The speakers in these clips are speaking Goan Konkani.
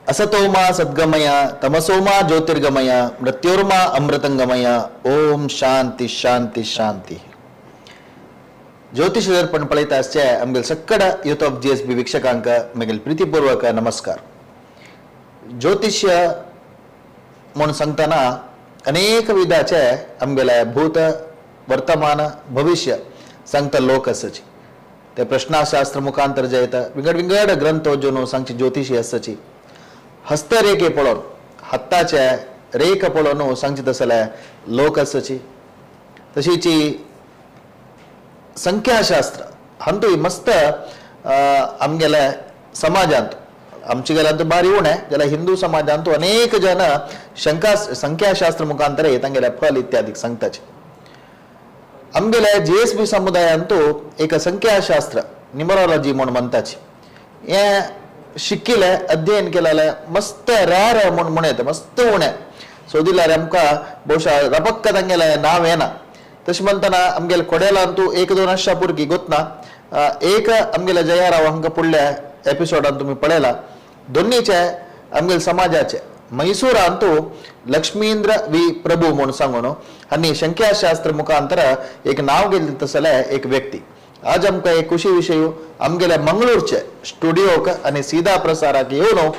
असतोमा सद्गमय, तमसोमा ज्योतिर्गमय, मृत्योर्मा अमृतंगमय. ओम शांती शांती शांती. ज्योतिष दर्पण पळयता आसचे आमगेल सक्कड यूथ ऑफ जीएसबी वीक्षकांक म्हगेल प्रितीपूर्वक नमस्कार. ज्योतिष्य म्हूण सांगतना अनेक विधाचे आमगेले भूत, वर्तमान, भविष्य सांगता लोक आसाची. ते प्रश्नाशास्त्र मुखांतर जे येता विंगड विंगड ग्रंथ जोन सांगची ज्योतिषी आसाची. हस्तरेखे पळोवन, हाताचे रेख पळोवन सांगची तसले लोक आसाची. तशीची संख्याशास्त्र हांतूय मस्त आमगेले समाजांत, आमचे गेल्यार बारी उणें जाल्यार हिंदू समाजांत अनेक जन शंका संख्याशास्त्र मुखांतर तांगेले फल इत्यादी सांगताचे. आमगेले जीएसबी समुदायांतू एक संख्याशास्त्र न्युमरोलॉजी म्हूण म्हणटाची. हें शिकिल्लें, अध्ययन केलेलें मस्त रॅर म्हूण म्हण येता, मस्त उणें सोदिल्यार आमकां बहुशा रपक्क तांगेलें नांव येना. तशें म्हणटना आमगेले कोडेलांतू एक दोन आशा पुरकी गोतना एक आमगेले जयाराव हांकां फुडल्या एपिसोडान तुमी पळयला. दोन्नीचे आमगेले समाजाचे मैसूरांतू लक्ष्मींद्र वी प्रभू म्हूण सांगून आनी संख्याशास्त्र मुखांतर एक नांव गेल्लें तसले एक व्यक्ती. आज आमकां एक खुशी विशय, आमगेले मंगळूरचे स्टुडियोक आनी सीधा प्रसाराक येवन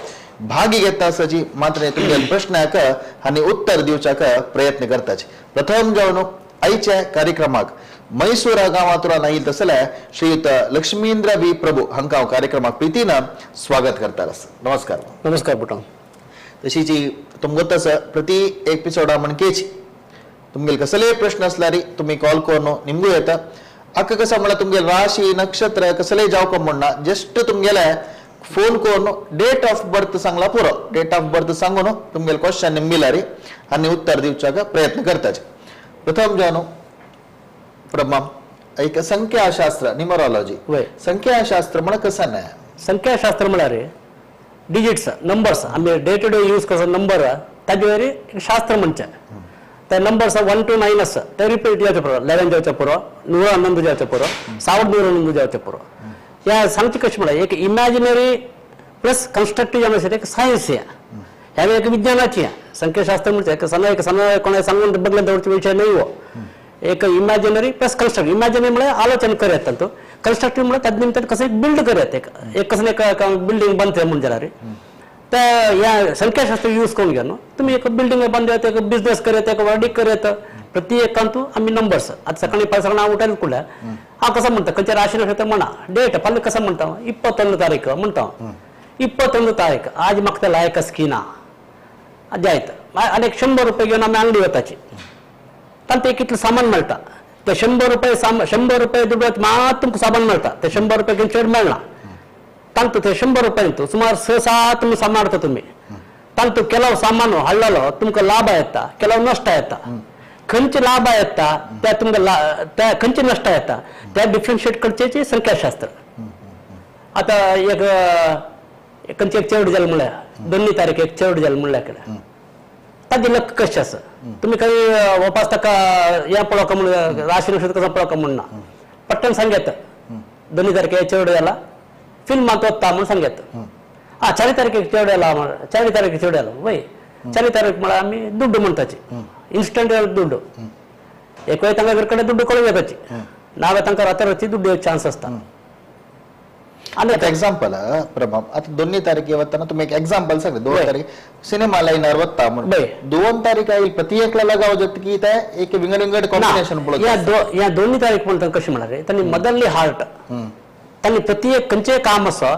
भागी घेता आसाची, मात्र तुमगे प्रश्नाक आनी उत्तर दिवच्याक प्रयत्न करताची. प्रथम जावन आयच्या कार्यक्रमाक मैसूरा गांवांतल्यान आयिल्ले तसले श्रीयुत लक्ष्मींद्र वी प्रभू हांकां हांव कार्यक्रमाक प्रितीन स्वागत करता आसा. नमस्कार. नमस्कार पुटा. तशीची तुमकां तसं प्रति एपिसोडा म्हणकेच तुमगेले कसलेय प्रश्न असल्यार तुमी कॉल करून निमगू येता. अक्का कसं म्हणल्यार तुमगेले राशी नक्षत्र कसलेय जावंक म्हणना, जस्ट तुमगेले फोन करून डेट ऑफ बर्थ सांगला पुरो. डेट ऑफ बर्थ सांगून तुमगेले क्वेश्चन निमगिल्यार आनी उत्तर दिवच्याक प्रयत्न करताचे. प्रथम जावन प्रभा, एक संख्याशास्त्र न्युमरोलॉजी, वय. संख्याशास्त्र म्हण कसं ना? संख्याशास्त्र म्हळ्यार डिजिट्स, नंबर्स. आमी डे टू डे यूज करता नंबर, ताजे वयर एक शास्त्र म्हणचें. ते नंबर्स 1 to 9 आसा, ते रिपीट जावचे पुरो, 11 जावचे पुरो, 111 जावचे पुरो, 1111 जावचे पुरो. ह्या सांगचें कशें म्हळ्यार एक इमॅजिनरी प्लस कन्स्ट्रक्टीव आसा, एक सायन्स. ह्या ह्या एक विज्ञानाची. संख्याशास्त्र म्हणजे एक सण एक सण कोणा सांगून बदलें दवरचे विशय न्हय हो. एक इमॅजिनरी प्लस कन्स्ट्रक्टिव. इमॅजिनरी म्हळ्यार आलोचन करयात तातूंत, कन्स्ट्रक्टिव्ह म्हळ्यार ताजे निमतान कसं एक बिल्ड करयात, एक एक कसं एक बिल्डींग बांदते म्हूण जाल्यार त्या ह्या संख्याशास्त्र यूज करून घ्या न्हू तुमी. एक बिल्डींग बांदयात, एक बिझनेस करयात, एक वर्डीक करयात. प्रति एकांतू आमी नंबर्स. आतां सकाळी पांच सकाळी हांव उठायला कुडल्या हांव कसं म्हणटा, खंयच्या राशी नक्षत्र म्हणा, डेट फाल्यां कसं म्हणटा, 21 तारीख म्हणटा. 21 तारीख आज म्हाका ते लायक स्किना जायत आनी एक 100 रुपये घेवन आमी आंगडी वताची, तांकां एक कितलें सामान मेळटा. ते 100 रुपये 100 रुपये दुडवात मात तुमकां सामान मेळटा. ते 100 रुपये घेवन चड मेळना. तांतू ते 100 रुपये सुमार 6-7 तुमी सामान हाडटा तुमी. तांतू ಕೆಲವು सामान हाडलेलो तुमकां लाभ येता, ಕೆಲವು नश्ट येता. खंयचे लाभ येता त्या तुमकां त्या खंयचे नश्ट येता त्या डिफरन्शिएट करचेची संख्याशास्त्र. आतां एक खंयचे एक चेवड जालें म्हणल्यार दोन्ही तारीख एक चेवड जालें म्हणल्यार कडेन ताजी लक कशें आसा, तुमी खंय वापस ताका हें पळोवका म्हूण राशी नक्षत्र कसो पळोवका म्हूण ना, पट्टन सांगेत दोन्ही तारखे चेवड जाला फिल्मांत वता म्हूण सांगेत. आ 4 तारखेक चेवड जाला, 4 तारखेक चेवड जाला वय. 4 तारीख म्हळ्यार आमी दुड्डू म्हणटाची, इन्स्टंट दुड्डू. एक वेळ तांकां घर कडेन दुड्डू कळूं येताची, नाजाल्यार तांकां राताराती दुड्डू चान्स आसता. आनी आता एक्झाम्पल प्रभाव, आता दोन्ही तारखे वताना तुम्ही एक एक्झाम्पल सांगले, 2 तारीख सिनेमा लाईनार वता म्हणून 2 तारीख आईल प्रति एकला लगाव जात की ते एक विंगड विंगड कॉम्बिनेशन पळोवचें. या दोन्ही तारीख म्हणटा कशें म्हळ्यार तांणी मदरली हार्ट, तांणी प्रत्येक एक खंयचें काम आसा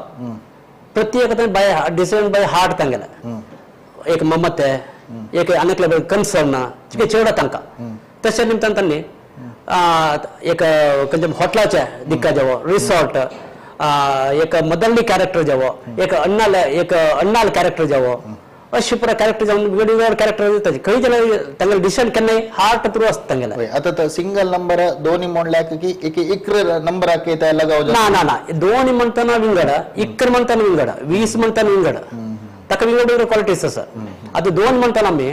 प्रत्येक बाय डिसिजन बाय हार्ट तांगेलें. एक ममते, एक आनीक कन्सर्न चेवडा तांकां. तशें निमतान तांणी एक खंयच्या हॉटेलाचे दिक्का जावो, रिसॉर्ट, एक मदरली कॅरेक्टर जावो, एक अण्णाल कॅरेक्टर जावो, अशें पुरा कॅरेक्टर जावन विंगड विंगड कॅरेक्टर दिताची खंय जाल्यार तांगेले डिसिजन केन्नाय हार्ट थ्रू आसता तांगेले. आता सिंगल नंबर दोन्ही म्हणल्याक की एक इकरा नंबराक ते लगाव? ना ना ना, दोन्ही म्हणताना विंगड, 11 म्हणताना विंगड, 20 म्हणताना विंगड, ताका विंगड विंगड क्वालिटीज आसा. आतां 2 म्हणताना आमी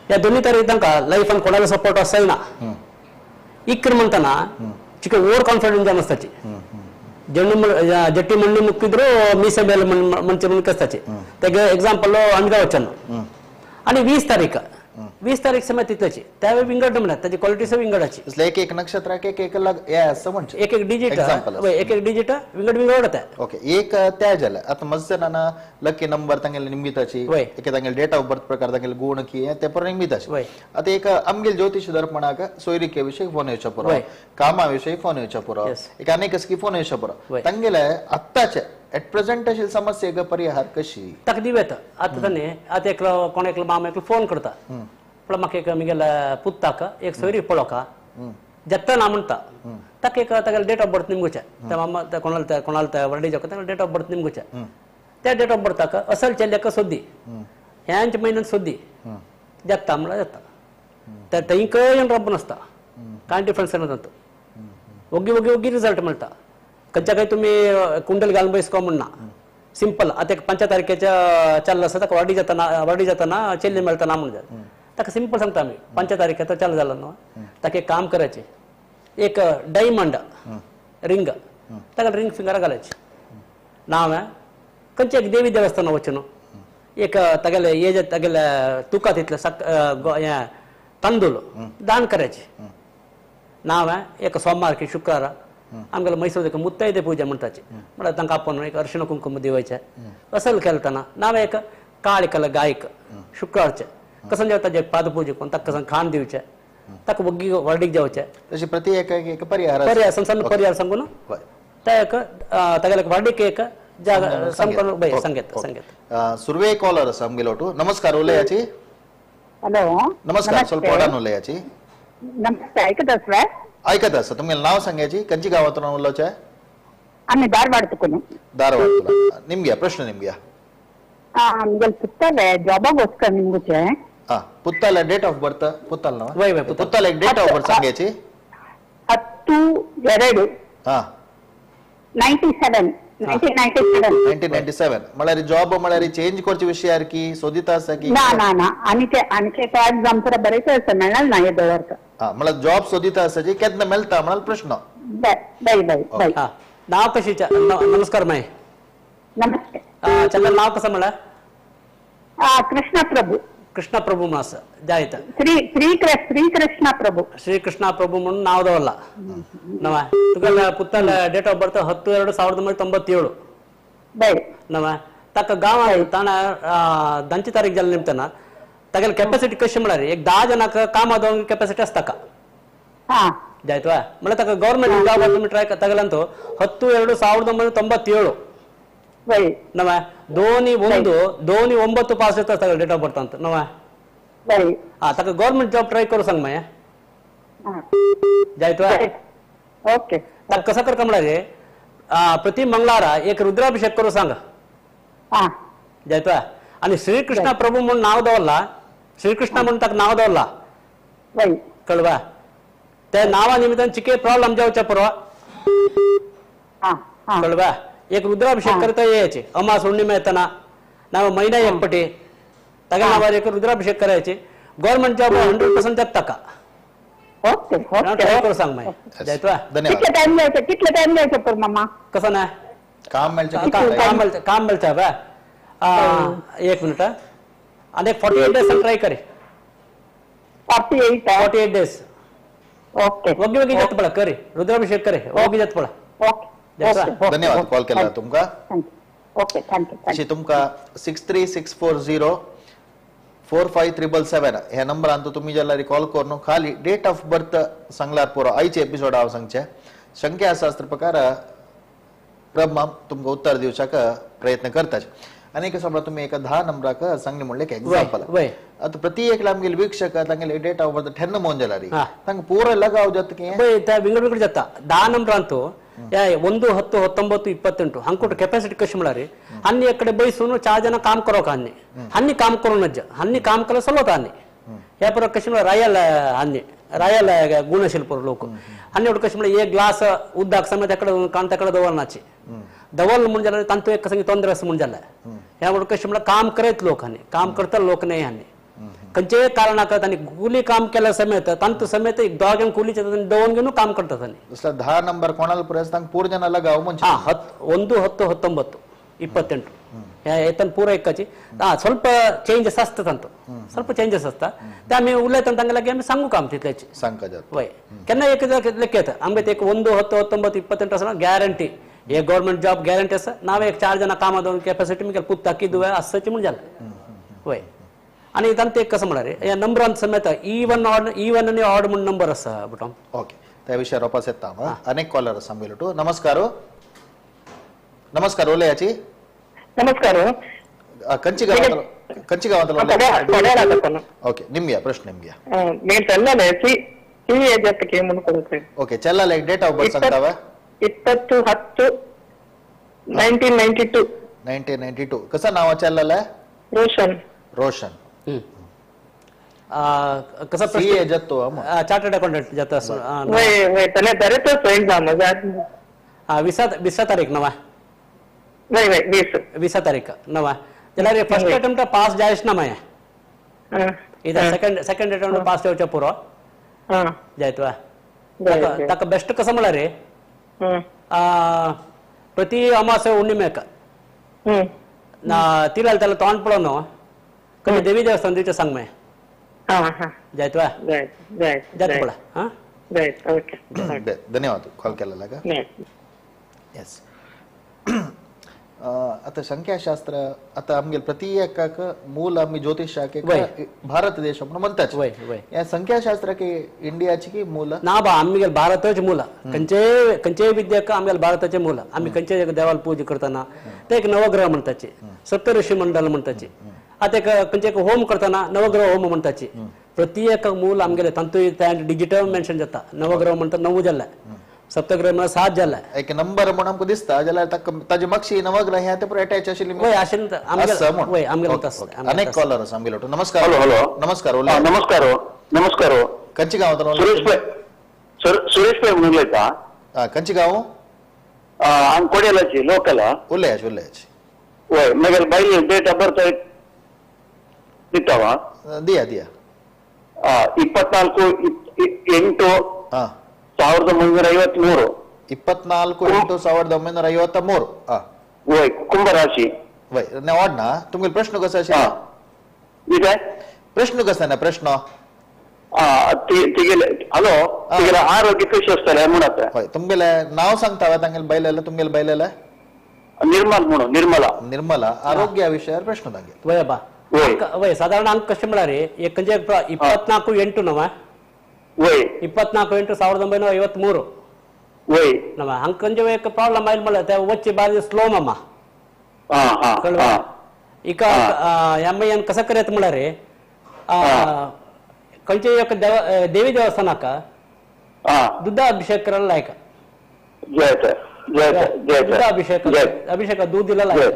ह्या दोन्ही तरे तांकां लायफान कोणालो सपोर्ट आसना. 11 म्हणताना ಚಿಕ್ಕ ಓವರ್ ಕಾನ್ಫಿಡೆನ್ಸ್ ಅನ್ನಿಸ್ತಾಚಿ, ಜಣ್ಣು ಜಟ್ಟಿ ಮಣ್ಣು ಮುಕ್ಕಿದ್ರು ಮೀಸೆ ಮೇಲೆ ಮಂಚೆ ಮುನ್ಕಸ್ತಾಚಿ. तेगे एग्जाम्पल अणगाव वचन आणि 20 तारीख 20 तारीख समय तितल्याची त्यावेळी विंगड म्हणा त्याची क्वालिटी विंगडाची. एक एक नक्षत्राक एक एक हे असं म्हणजे एक एक डिजिट एक एक डिजिट विंगड विंगड होता. ओके, एक त्या झालं. आता मस्त ना लकी नंबर तांगेले निमिताची, एक तांगेले डेट ऑफ बर्थ प्रकार तांगेले गुण की ते पर निमिताची. आता एक आमगेल ज्योतिष दर्पणाक सोयरिके विषयी फोन येवचा पुरो, कामा विषयी फोन येवचा पुरो, एक अनेक की फोन येवचा पुरो, तांगेले आत्ताचे एट प्रेझेंट अशी समस्येक परिहार कशी ताका दिव येता. आतां ताणें आतां एकलो कोण एकलो मामा एकलो फोन करता, पण म्हाका एक म्हगेल्या पुताक एक सोयरी पळोवका जत्ता ना म्हणटा, ताका एक तागेले डेट ऑफ बर्थ निमगुचे, त्या मामा कोणाला कोणाला वर्डी जावका तागेले डेट ऑफ बर्थ निमगुचे, त्या डेट ऑफ बर्थाक असल चेल्ल्याक सोद्दी ह्यांच म्हयन्यान सोद्दी जत्ता म्हणल्यार जाता. त्या थंयकय रब्ब नासता, कांय डिफरन्स येना, ओगी ओगी ओगी रिजल्ट मेळटा. खंयच्या खंय तुमी कुंडल घालून बसको म्हणना, सिंपल. आतां एक 5 तारखेच्या चाललो आसा ताका वाडी जाताना वाडी जाताना चेल्ली मेळटा ना म्हणून ताका सिंपल सांगता आमी, 5 तारखेचो चालू जालो न्हू ताका एक काम करायचें, एक डायमंड रिंग ताका रिंग फिंगराक घालायची, नांव खंयच्या एक देवी देवस्थाना वचून न्हू एक तागेले हे जे तागेले तुका तितले सक हें तांदूळ दान करायचे, नांव एक सोमार की शुक्रार आमगेले मैसूर एक मुत्तैदे पूजा म्हणटाची, म्हळ्यार तांकां आपोवन एक अर्शिण कुंकुम दिवयचें असल केलतना, नांव एक काळी कलर गायक शुक्रारचें कसं जेवता जे पादपूजा करून ताका कसं खाण दिवचें, ताका वग्गी वर्डीक जावचें, तशी प्रति एक एक परिहार परिहार सण परिहार सांगून त्या एक तागेले वर्डीक एक जागा सांगून सांगेत सांगेत. सुर्वे कॉलर आसा आमगेलो टू. नमस्कार उलयाची. हॅलो नमस्कार, ಸ್ವಲ್ಪ ओडान उलयाची. नमस्ते, ऐकत आसवे? ऐकत आसा. तुमगेलें नाव सांगायची, खंयच्या गांवांतून उलोवचें? आमी धारवाड तुकून. धारवाड. निमग्या प्रश्न निमग्या. आमगेले पुत्तले जॉबाಗೋस्कर निमगुचे. हा, पुत्ताला डेट ऑफ बर्थ पुत्ताल ना? वय वय पुत्ताला एक डेट ऑफ बर्थ सांगायची. 10/2 हा 97 1997 1997. म्हळ्यार जॉब म्हळ्यार चेंज करचे विषय की सोदिता आसा की ना ना ना, आनी ते आनी एग्जाम पुरा बरयते आसा, मेळना ना हे दवरता. हा, म्हळ्यार जॉब सोदिता आसा जी केन्ना मेळटा म्हळ्यार प्रश्न. बाय बाय बाय. हा, नाव कशी? नमस्कार माय. नमस्ते. चंद्र नाव कसं म्हळ्यार? कृष्ण प्रभू. कृष्ण प्रभू म्हणून आसा जायत. श्री श्री श्री कृष्ण प्रभू. श्री कृष्ण प्रभू म्हणून नाव दवरला नवा. तुका पुत्ताला डेट ऑफ बर्थ 10/2/1997 बाय नवा. ताका गांवांत ताणें 10 तारीख जाल्या निमताना तागेली कॅपॅसिटी कशी म्हळ्यार एक 10 जाणांक काम आदोवंक कॅपॅसिटी आसता ताका जायत वा. म्हळ्यार ताका गव्हर्मेंट जॉब तुमी ट्राय तागेल्यान 10/2/1997 नवा 2 1 2 9 पास येता तागेले डेट ऑफ बर्थ अंत नवा. हा, ताका गव्हर्मेंट जॉब ट्राय करू सांग मागीर जायत वा. ओके. ताका कसं करता म्हळ्यार प्रति मंगळारा एक रुद्राभिषेक करू सांग जायत वा. आणि श्रीकृष्ण प्रभू म्हणून नाव दवरला, श्रीकृष्ण म्हणून ताका नाव दवरला कळवा, त्या नावा निमित्तान चिके प्रॉब्लेम जावच्या परवा कळवा. एक रुद्राभिषेक करता यायचे अमास हुण्णिमे येताना नाव महिना एक पटी ताका नावार एक रुद्राभिषेक करायचे, गव्हर्मेंट जॉब 100% जाता ताका. ओके ट्राय करू सांग मागीर जायत वा. धन्यवाद. कितले टाइम जायचो, कितले टाइम जायचो पर मामा? कसं ना काम मेळचें, काम मेळचा बा. एक मिनिट, आणि एक 48 डेज ट्राय करे. 48 डेज. ओके. वग्गी वग्गी जात पळा करे रुद्राभिषेक करे वग्गी जात पळा. ओके, धन्यवाद कॉल केला तुमका. Okay, thank you. अशी तुमका 63640 45777 ह्या नंबरान तुम्ही जाल्यार कॉल करून खाली डेट ऑफ बर्थ सांगल्यार पुरो. आयचे एपिसोड हांव सांगचे संख्याशास्त्र प्रकार प्रभमाम तुमकां उत्तर दिवच्याक प्रयत्न करता. आनी एक समजा तुम्ही एका 10 नंबराक सांगले म्हणले एक एग्जाम्पल. आता प्रति एक आमगेले वीक्षक तांगेले डेट ऑफ बर्थ 10 मोन जाल्यार तांकां पुरो लगाव जाता की पळय त्या विंगड विंगड जाता. 10 नंबरान तो 1, 10, 19, 28 हंकुट ಕೆಪಾಸಿಟಿ कशी म्हळ्यार आनी एक कडेन बैसून 4 जण काम करोक आनी हांनी काम करूं नज हांनी काम केलं चलवता आनी ह्या परत कशी म्हळ्यार रायल हांनी रायल गुणशिल्प लोक आनी एवढं कशी म्हळ्यार एक ग्लास उदक समेत तेकडे कान तेकडे दवरनाचे दवरलं म्हूण जाल्यार तांतू एक कसं तोंदर आसा म्हूण जाल्यार ह्या म्हणून कशें म्हळ्यार काम करत लोक हांनी काम करता लोक नाही हांनी खंयचेय कारणाक तांणी कुली काम केल्या समेत तांतू समेत एक दोगांक कुलीचे दवरून घेवन काम करतात तांणी. दुसरा 10 नंबर कोणाला पुराय तांक पूर जनाला गाव म्हणजे हा 1, 10, 19, 28 येतन पूरा एकाची हा ಸ್ವಲ್ಪ चेंजेस असतात तांतू ಸ್ವಲ್ಪ चेंजेस असता ते आमी उलयता तांकां लागीं आमी सांगू काम तितल्याची सांगका जाता वय केन्ना एक लेख येता आमगे एक 1, 10, 19, 28 आसना गॅरंटी एक गव्हर्नमेंट जॉब गॅरंटी आसा नाव एक 4 जण कामां दवरून कॅपॅसिटी मुगेल पुत्ता किदुवे आसची म्हूण जालें वय. आनी तांतू एक कसं म्हळ्यार ह्या नंबरान समेत इवन ऑड इवन आनी ऑड म्हूण नंबर आसा बटम. ओके त्या विषयावर वापस येता हांव. अनेक कॉलर आसा आमगेलो टू. नमस्कार नमस्कार उलयाची. नमस्कार. कंची गावांतलो कंची गावांतलो. ओके निमग्या प्रश्न निमग्या. मी चल्लाले सी सी एज आतां म्हणून कळत. ओके चल्लाले डेट ऑफ बर्थ सांगता. 20 10 1992. 1992. कसं नाव चल्लाले? रोशन. रोशन. कसं सी एज तो चार्टर्ड अकाउंटंट जाता. वय वय त्याला बरेच एक्झाम. 20 तारीख नवा. वय वय 20 तारीख नवा जाल्यार फर्स्ट अटेम्प्ट पास जायच ना मागीर इथं सेकंड सेकंड अटेम्प्ट पास जावचे पुरो जायत वा. ताका बेस्ट कसं म्हळ्यार रे प्रति अमावस्या हुण्णिमेक ना तिलाल त्याला तोंड पळोवन कधी देवी देवस्थान दिवचें सांग मागीर जायत वा जात पळा. हां धन्यवाद कॉल केलेला का. येस. आता संख्याशास्त्र आता आमगे प्रति एकाक मूल आम्ही ज्योतिष शाखेक भारत देश म्हणून म्हणतात. या संख्याशास्त्राके इंडियाची की मूल ना बा आमगे भारताचे मूल खंयचे खंयचेय विद्येक आमगे भारताचे मूल. आम्ही खंयचे देवाला पूजा करताना ते एक नवग्रह म्हणताचे सप्तऋषी मंडल म्हणताचे आता एक खंयचे एक होम करताना नवग्रह होम म्हणताचे प्रति एक मूल आमगेले तांतू डिजिटल मेन्शन जाता. नवग्रह म्हणटा 9 जाल्ले सप्तग्रह म्हळ्यार 7 जाल्ले एक नंबर म्हणून आमकां दिसता जाल्यार ताजे मागशी नवग्रह हे ते पुरो अटॅच आशिल्ले. वय आशिल्ले वय आमगेले. अनेक कॉलर आसा आमगेलो. नमस्कार. हॅलो हॅलो नमस्कार. नमस्कार नमस्कार. खंयचे गांवांतलो? सुरेश पै. सुरेश पै म्हणून उलयता. खंयचे गांव? हांव कोडेलाची लोकल. उलयाच उलयाच. वय मागीर बायल डेट ऑफ बर्थ दिता. दिया दिया. 24 8 1953. 24 8 1953. वय कुंभराशी. वय वाड ना तुमगे प्रश्न कसो आशिल्लो? कितें प्रश्न कसो ना प्रश्न तिगेले हॅलो तिगेले आरोग्य कशें आसतलें म्हूण आतां. हय तुमगेले नांव सांगता वा तांगेले बायलेले तुमगेले बायलेले? निर्मल म्हणून. निर्मला. निर्मला आरोग्य विषयावर प्रश्न तांगेले. वय बा वय साधारण अंक कशें म्हळ्यार एक खंयचे 24 8 नवा वय 24 8 1953 वय नवा हंग खंयचे एक प्रॉब्लम आयल म्हळ्यार ते वच्चे बारी स्लो मामा कळवा इका एम I N कसं करत म्हळ्यार खंयचे एक देवी देवस्थानाक दुधा अभिषेक करायला लायक. दुधा अभिषेक अभिषेक दूध दिला लायक.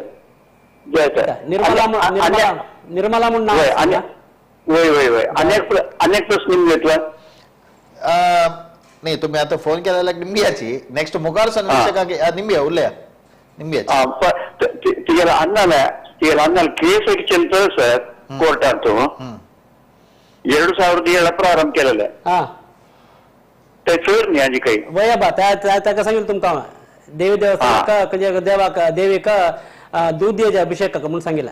निर्मला निर्मला निर्मला म्हणून नाव. वय वय वय. अनेक प्रश्न घेतला नाही तुम्ही आता फोन केला निंबियाची नेक्स्ट मुखार संघर्ष निंबिया उरल्या निंबियाची तिगेला अन्नाला तिगेला अन्नाला केस ಚೆಲ್ತದೆ ಸರ್ ಕೋರ್ಟಾಂತು 2007 ಪ್ರಾರಂಭ केलेलं. ते फेर नाही आजी काही वय बा त्या सांगेल तुमका देवी देवस्थान देवाक देवीक दूध द्यायचे अभिषेक म्हणून सांगितलं.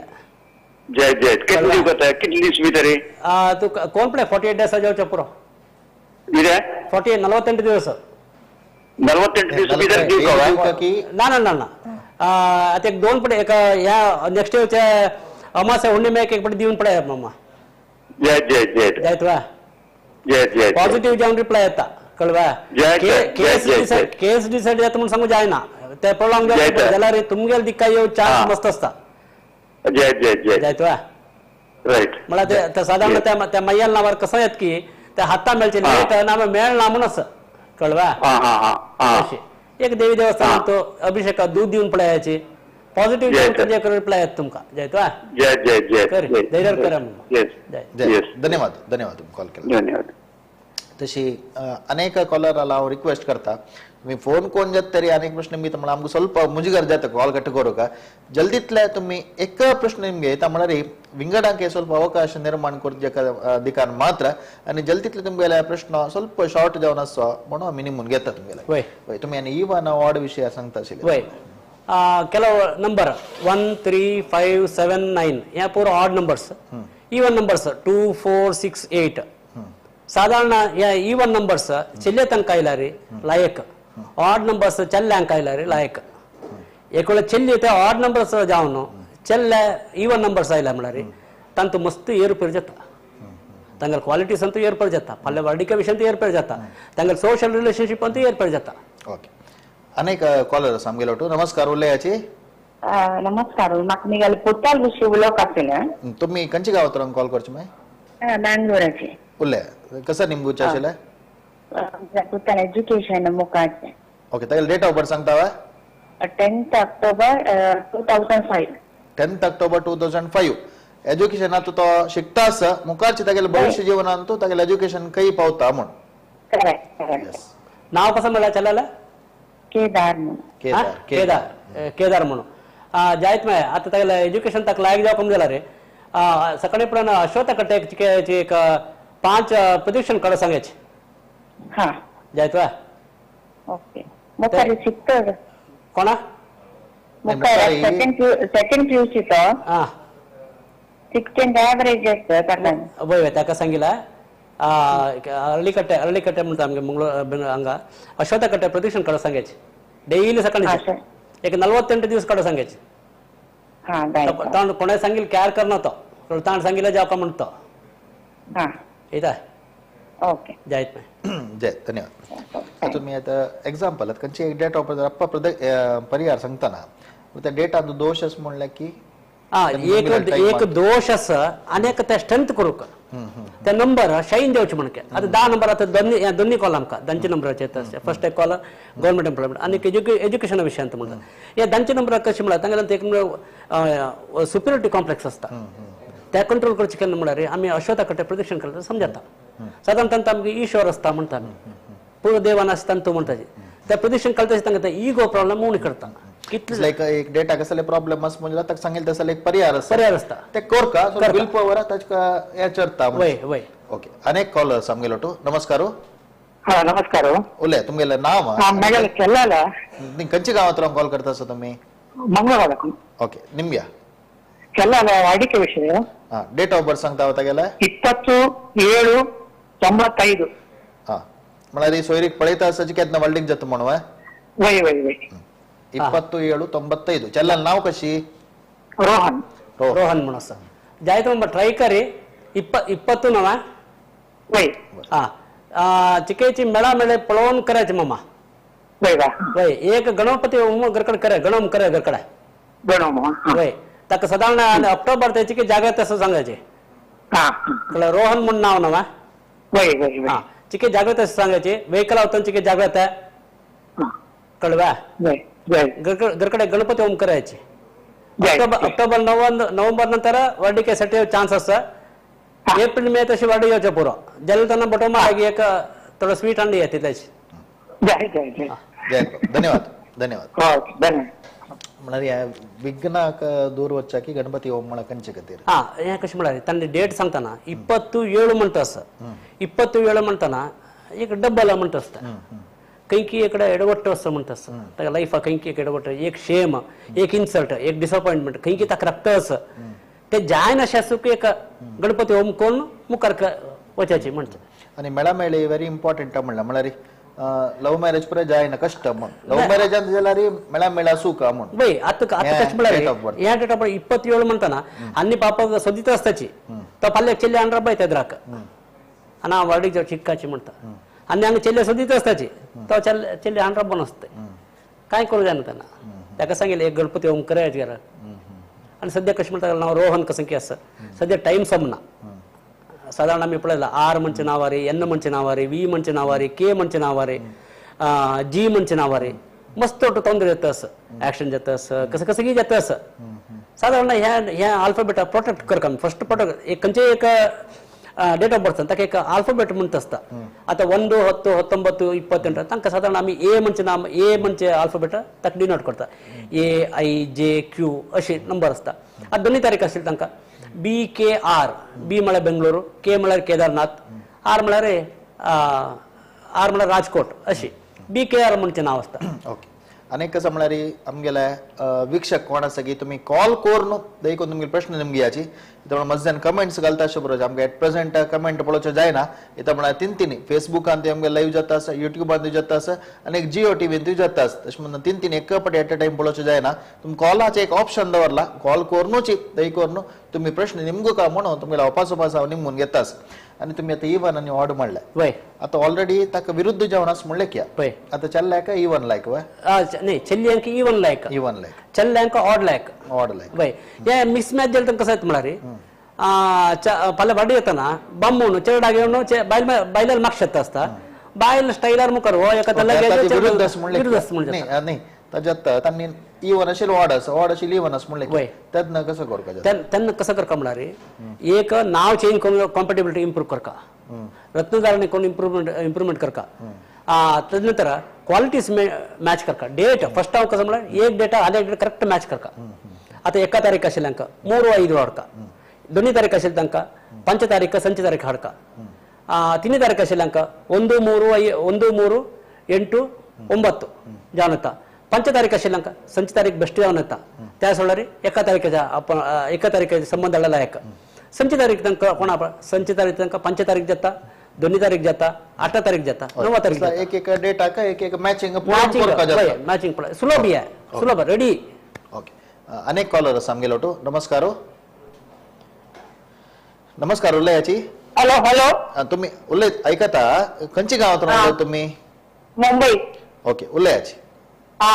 जय जय. कितले दिवस कितले दिवस भितर तू कोण पळय 48 डेज जावचे पुरो. कितें 48 दिवस. 48 दिवस भितर दिवका? ना ना ना ना आता एक 2 पडे एक ह्या नेक्स्ट येवचे अमावस्या हुण्णिमेक एक पडे दिवन पडे मामा. जय जय जय. जायत वा जय जय. पॉझिटिव्ह जावन रिप्लाय येता कळवा. केस डिसायड जाता म्हणून सांगू जायना ते प्रॉब्लम जाल्यार तुमगेले दिक्का येव चान्स मस्त आसता. जय जय जय. जायत वा राईट. म्हळ्यार ते साधारण त्या मैयाल नावार कसं येत की त्या हाता मेळचे लेट ना मेळना म्हणून असं कळवा. एक देवी देवस्थान अभिषेक दूध दिवन पळयाची पॉझिटिव्ह रिप्लाय येत तुमकां जायत जय जय जय धैर्य करा. जय धन्यवाद धन्यवाद तुम्ही कॉल केला धन्यवाद. तशी अनेक कॉलराला हांव रिक्वेस्ट करता तुम्ही फोन कोण जात तरी अनेक प्रश्न मी म्हणल्यार आमकां ಸ್ವಲ್ಪ मुजगर जाता कॉल कट करूका जल्दीतले तुम्ही एक प्रश्न निमगे येता म्हणल्यार विंगडांक ಸ್ವಲ್ಪ ಅವಕಾಶ ನಿರ್ಮಾಣ करचे दिकान मात्र आनी जल्दीतले तुमगेले प्रश्न ಸ್ವಲ್ಪ शॉर्ट जावन आसचो म्हणून मिनिमम घेता तुमगेले. वय तुम्ही आनी इवन ऑड विशय सांगता आशिल्ले. वय ಕೆಲವು ನಂಬರ್ 1 3 5 7 9 ह्या पुरो ऑड नंबर्स, इवन नंबर्स 2 4 6 8 साधारण ह्या इवन नंबर्स चेल्ले तांकां आयल्यार लायक, ऑड नंबर्स चेल्ल्यांक आयल्यार लायक. एक वेळ चेल्ली ते ऑड नंबर्स जावन चेल्ले इवन नंबर्स आयल्या म्हळ्यार तांतू मस्त ಏರುಪೇರು जाता, तांगेले क्वालिटीज ಅಂತೂ ಏರ್ಪೇರು जाता, ಪಲ್ಲೆ ವರ್ಡಿಕೆ ವಿಷಯ ಅಂತೂ ಏರ್ಪೇರು जाता, तांगेले सोशल रिलेशनशीप ಅಂತೂ ಏರ್ಪೇರು जाता. ओके अनेक कॉलर आसा आमगेलो. नमस्कार उलयाची. नमस्कार, म्हाका मिगेले पुताल विशीं उलोवप आशिल्लें. तुम्ही खंयच्या गांवांतल्यान कॉल करचे मागीर? बेंगलोराचे. उलया कसं निमगं विचारचें आशिल्लें? पुताल एज्युकेशन मुखाचें. ओके तागेली डेट ऑफ बर्थ सांगता वा? 10 October 2005. 10 October 2005. एज्युकेशनात तो शिकता आसा मुखारचे तागेले भविष्य जीवनांत तागेले एज्युकेशन खंय पावता म्हूण. Correct correct. नाव कसं म्हळ्यार चल्याला? केदार म्हणून. केदार केदार केदार म्हणून जायत मागीर आतां तागेले एज्युकेशन ताका लायक जावप कमी जाला रे. सकाळी पण अश्वत्थ कट्टे एक 5 प्रदक्षिण काडून सांगायचे. हां जायत वा? ओके. मुखार शिकता कोणा? मुखार सेकंड पीयूसी तो. हां 16 ॲव्हरेज आसता ताका. वय वय ताका सांगिला अरळीकट्टे अरळीकट्टे म्हणटा आमगे मंगळूर हांगा अश्वत्थ कट्टे प्रदक्षिण काडून सांगायचे डेली सकाळी एक 48 दिवस काडून सांगायचे. ताण कोणा सांगील कॅर करना तो ताण सांगितलं जावका म्हणतो. येता ओके जायत जय धन्यवाद. आता तुम्ही आता एक्झाम्पल खंयची एक डेट ऑफ अप्पा परिहार सांगताना त्या डेटांत दोश अस म्हणल्यार की एक दोश आसा आनी एक ते स्ट्रेंथ करूंक ते नंबर शाईन जावचे म्हणके. आतां 10 नंबर आतां दोन्ही दोन्ही कॉल आमकां 10 नंबराचे येता. फर्स्ट एक कॉल गव्हर्मेंट एम्प्लॉयमेंट आनी एज्युकेशना विशयांत म्हणटा. हे 10 नंबर कशें म्हळ्यार तांगेले एक सुपिरियरिटी कॉम्प्लेक्स आसता त्या कंट्रोल करचे केन्ना म्हळ्यार आमी अश्वत्थ कट्टे प्रदक्षिण करता समजता. सादारण तांकां आमगे ईश्वर आसता म्हणटा आमी पूर्ण देवान आसता तूं म्हणटा त्या प्रदक्षिण करता तांकां इगो प्रॉब्लेम उणी करता. लाइक एक डेटा कसले प्रॉब्लेम आसा म्हणजे ताका सांगितलं तसले एक परिहार आसा परिहार आसता ते करका will power ताका हे चरता. वय वय ओके अनेक कॉलर आमगेलो. नमस्कार. हा नमस्कार. उलय तुमगेले नाव? मेगेले केल्लाला. खंयच्या गांवांतल्यान कॉल करता आसा तुमी? मंगळवाराकून. ओके निमग्या केल्लाला वाडिके विषय. हा डेट ऑफ बर्थ सांगता तागेले? 27/7/95. हा म्हळ्यार सोयरीक पळयता आसा केन्ना वल्डीक जाता म्हणून. वय वय वय 27/7/95. चल्लाल नाव कशी? रोहन. रोहन म्हणून आसा. जायत ट्राय करी 20 नवा. वय हा चिकेची मेळा मेळे पळोवन करायचे मामा. वय वय एक गणपती घरकडे करे गणम करे घरकडे गणम. वय ताका साधारण ऑक्टोबर ते चिके जाग्रत असं सांगायचे. रोहन म्हणून नाव नवा. वय वय हा चिके जाग्रत असं सांगायचे. वेहिकल आवताना चिके जाग्रत कळवा. घरकडे गणपती होम करायचे. ऑक्टोबर नोव्हेंबर नंतर वर्डिकेसाठी चान्स आसा. एप्रिल मे तशी वाडी येवचे पुरो जाल्यार त्यांना बटोमा एक थोडं स्वीट हाडून येता तितलेच. जय धन्यवाद धन्यवाद. म्हळ्यार ह्या विघ्नाक दूर वच्चाकी गणपती होम म्हळ्यार खंयचे खातीर? हा हें कशें म्हळ्यार तांणी डेट सांगतना 27 म्हणटा आसा. 27 म्हणटना एक डबल म्हणटा आसता. कंकी एकडे एडवट्टो असं म्हणटा आसता ताका लायफा कंकी एक एडवट्टो एक शेम एक इन्सल्ट एक डिसअपॉइंटमेंट कंकी ताका रक्त आसा ते जायना अशें आसूं की एक गणपती होम करून मुखार वचाची म्हणटा. आनी मेळा मेळी व्हेरी इम्पॉर्टंट म्हणल्यार म्हळ्यार लव्ह मॅरेज पुराय जायना कश्ट म्हण लव्ह मॅरेजान जाल्यार मेळा मेळा सुख म्हण. वय आतां आतां कशें म्हळ्यार ह्या डेट ऑफ बर्थ 27 म्हणटना आनी पापा सोदीत आसताची तो फाल्यां चेल्ले हांड्रा पळय तेद्राक आनी हांव वाडीक जावं चिक्काची म्हणटा आनी हांगा चेल्ले सोदीत आसताची तो चेल्ले हांड्रा बन आसता कांय करूं जायना तेन्ना. ताका सांगिल्लें एक गणपती होम करायचे घरा. आनी सद्या कशें म्हणटा नांव रोहन कसं की आसा सद्या टायम सोमना. साधारण आमी पळयला आर म्हणचे नांवारे, एन म्हणचे नांवारे, वी म्हणचे नांवारे, के म्हणचे नांवारे, जी म्हणचे नांवारे. मस्त ತೊಂದರೆ जाता ಆಕ್ಸಿಡೆಂಟ್ जाता कसं कसं की जाता. साधारण ह्या ह्या आल्फाबेटा प्रोटेक्ट करका फर्स्ट प्रोटेक्ट एक खंयचे एक डेट ऑफ बर्थ ताका एक आल्फाबेट म्हणटा आसता. आतां 1 10 19 28 तांकां साधारण आमी ए म्हणचे नाम ए म्हणचे आल्फाबेट ताका डिनोट करता. ए I जे क्यू अशे नंबर आसता. आतां दोनूय तारीख आशिल्ली तांकां बी के आर, बी म्हळ्यार बेंगलोर, के म्हळ्यार केदारनाथ, आर म्हळ्यार आर म्हळ्यार राजकोट, अशी बी के आर म्हणचें नांव आसता. ओके. आनी कसं म्हळ्यार आमगेले वीक्षक कोण आसा की तुमी कॉल करून देखून तुमगे प्रश्न निमगे याची इथं मजन कमेंट्स घालता अशें बरोबर आमकां एट प्रेझेंट कमेंट पळोवचें जायना. इथं म्हळ्यार तीन तीन फेसबुकान ते आमगे लायव्ह जाता आसा, युट्यूबान जाता आसा आनी एक जिओ टीव्हीन जाता आसा. तशें म्हणून तीन तीन एक पाटी एट अ टायम पळोवचें जायना. तुमी कॉलाचें एक ऑप्शन दवरला, कॉल करूनच दही करून तुमी प्रश्न निमगो का म्हणून तुमगेले अपास उपास हांव निमून घेतास. आनी तुमी आतां इवन आनी ऑड म्हणलें वय, आतां ऑलरेडी ताका विरुद्ध जेवण आसा म्हणलें की वय. आतां चल्ल्याक इवन लायक वय, नाही चेल्ल्यांक even like, even like, चल्ल्यांक odd लायक, ऑड लायक. वय. हे मिक्स मॅच जालें तांकां कसं येता म्हळ्यार फाल्यां वाडी येताना बामूण चेरडाक येवन बायल बायलार मागशें येता आसता, बायल स्टायलार मुखार हो एका विरुद्ध आसा म्हणलें विरुद्ध आसता म्हणजे नाही ताज्यात तांणी इवन अशें ऑड आसा, ऑड आशिल्ली इवन आसा म्हणलें वय. तेन्ना कसं करपाचें? तेन्ना कसं करका म्हळ्यार एक नांव चेंज करून कॉम्पेटेबिलिटी इम्प्रूव करका, रत्नधारणे करून इम्प्रूवमेंट करका, तदनंतर क्वालिटीज मॅच करका. डेट फर्स्ट हांव कसं म्हळ्यार एक डेटा आनी एक डेट करेक्ट मॅच करका. आतां एका तारीख आशिल्ले तांकां 3 5 हाडका, 2 तारीख आशिल्ले तांकां 5 तारीख 5 तारीख हाडका, 3 तारीख आशिल्ले तांकां 1 3 1 3 8 9 जावन येता, 5 तारीख आशिल्ले तांकां 5 तारीख बेस्ट जावन येता. त्या सोडल्यार 1 तारखेच्या आपण 1 तारखेच्या संबंद हाडलेला एक 5 तारीख तांकां कोणा 5 तारीख तांकां 5 तारीख जाता, 2 तारीख जाता, 8 तारीख जाता, 9 तारीख जाता. एक एक डेटाक एक एक मॅचिंग मॅचिंग सुलभ आहे, सुलभ रेडी. ओके. अनेक कॉलर आसा आमगेलो टू. नमस्कार. नमस्कार. उलयाची. हॅलो हॅलो, तुम्ही उलयत ऐकता खंयच्या गावातून उलयता तुम्ही? मुंबई. ओके, उलयाची.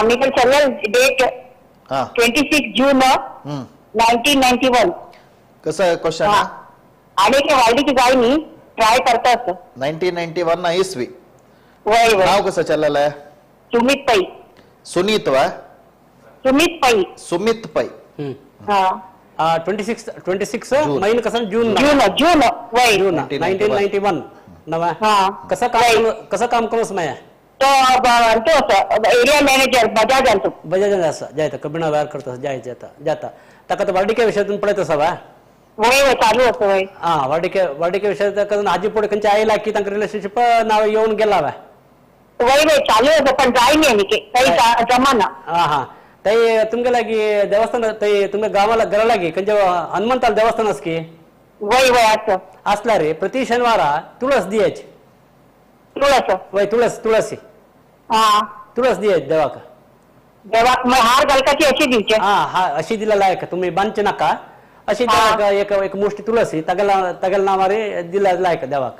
मी पण चलेल डेट 26 जून 1991. कसं क्वेश्चन? आणि ते वाढली जाय नी ट्राय करतात. 1991 इसवी. वय वय. नाव कसं चाललेलं आहे? सुमित पै. सुनीत वा सुमित पै. सुमित पै. हा 26 महिना कसं? जून जून जून वय जून 1991. नवा कसं काम कसं काम करूस माया? तो एरिया मॅनेजर बजाज अंतु. बजाज आसा जायता कबिणा वेर करता जाय जाता जाता ताका वार्डिके विशयातून पळयत आसा वा? वय वय चालू आसा वय. हा वार्डिके वार्डिके विशयात हाजी पुढे खंयचे आयला की तांकां रिलेशनशीप नाव येवन गेला वा? वय वय चालू आसा पण जाय न्ही आनी काही जमाना. हा हा तै तुमगे लागी देवस्थान तै तुमगे गावाला घरा लागी खंयचे हनुमंताल देवस्थान आसा की? वय वय आसा. आसला रे प्रति शनिवारा तुळस दियाची. तुळस? वय तुळस तुळसी. हा तुळस दियाची देवाक. देवाक मग हार घालकाची अशी दिवचे? हा हा अशी दिला लायक तुम्ही बांधचे नका, अशी देवाक एक एक मुष्टी तुळसी तगेला तगेल नावारे दिला लायक देवाक.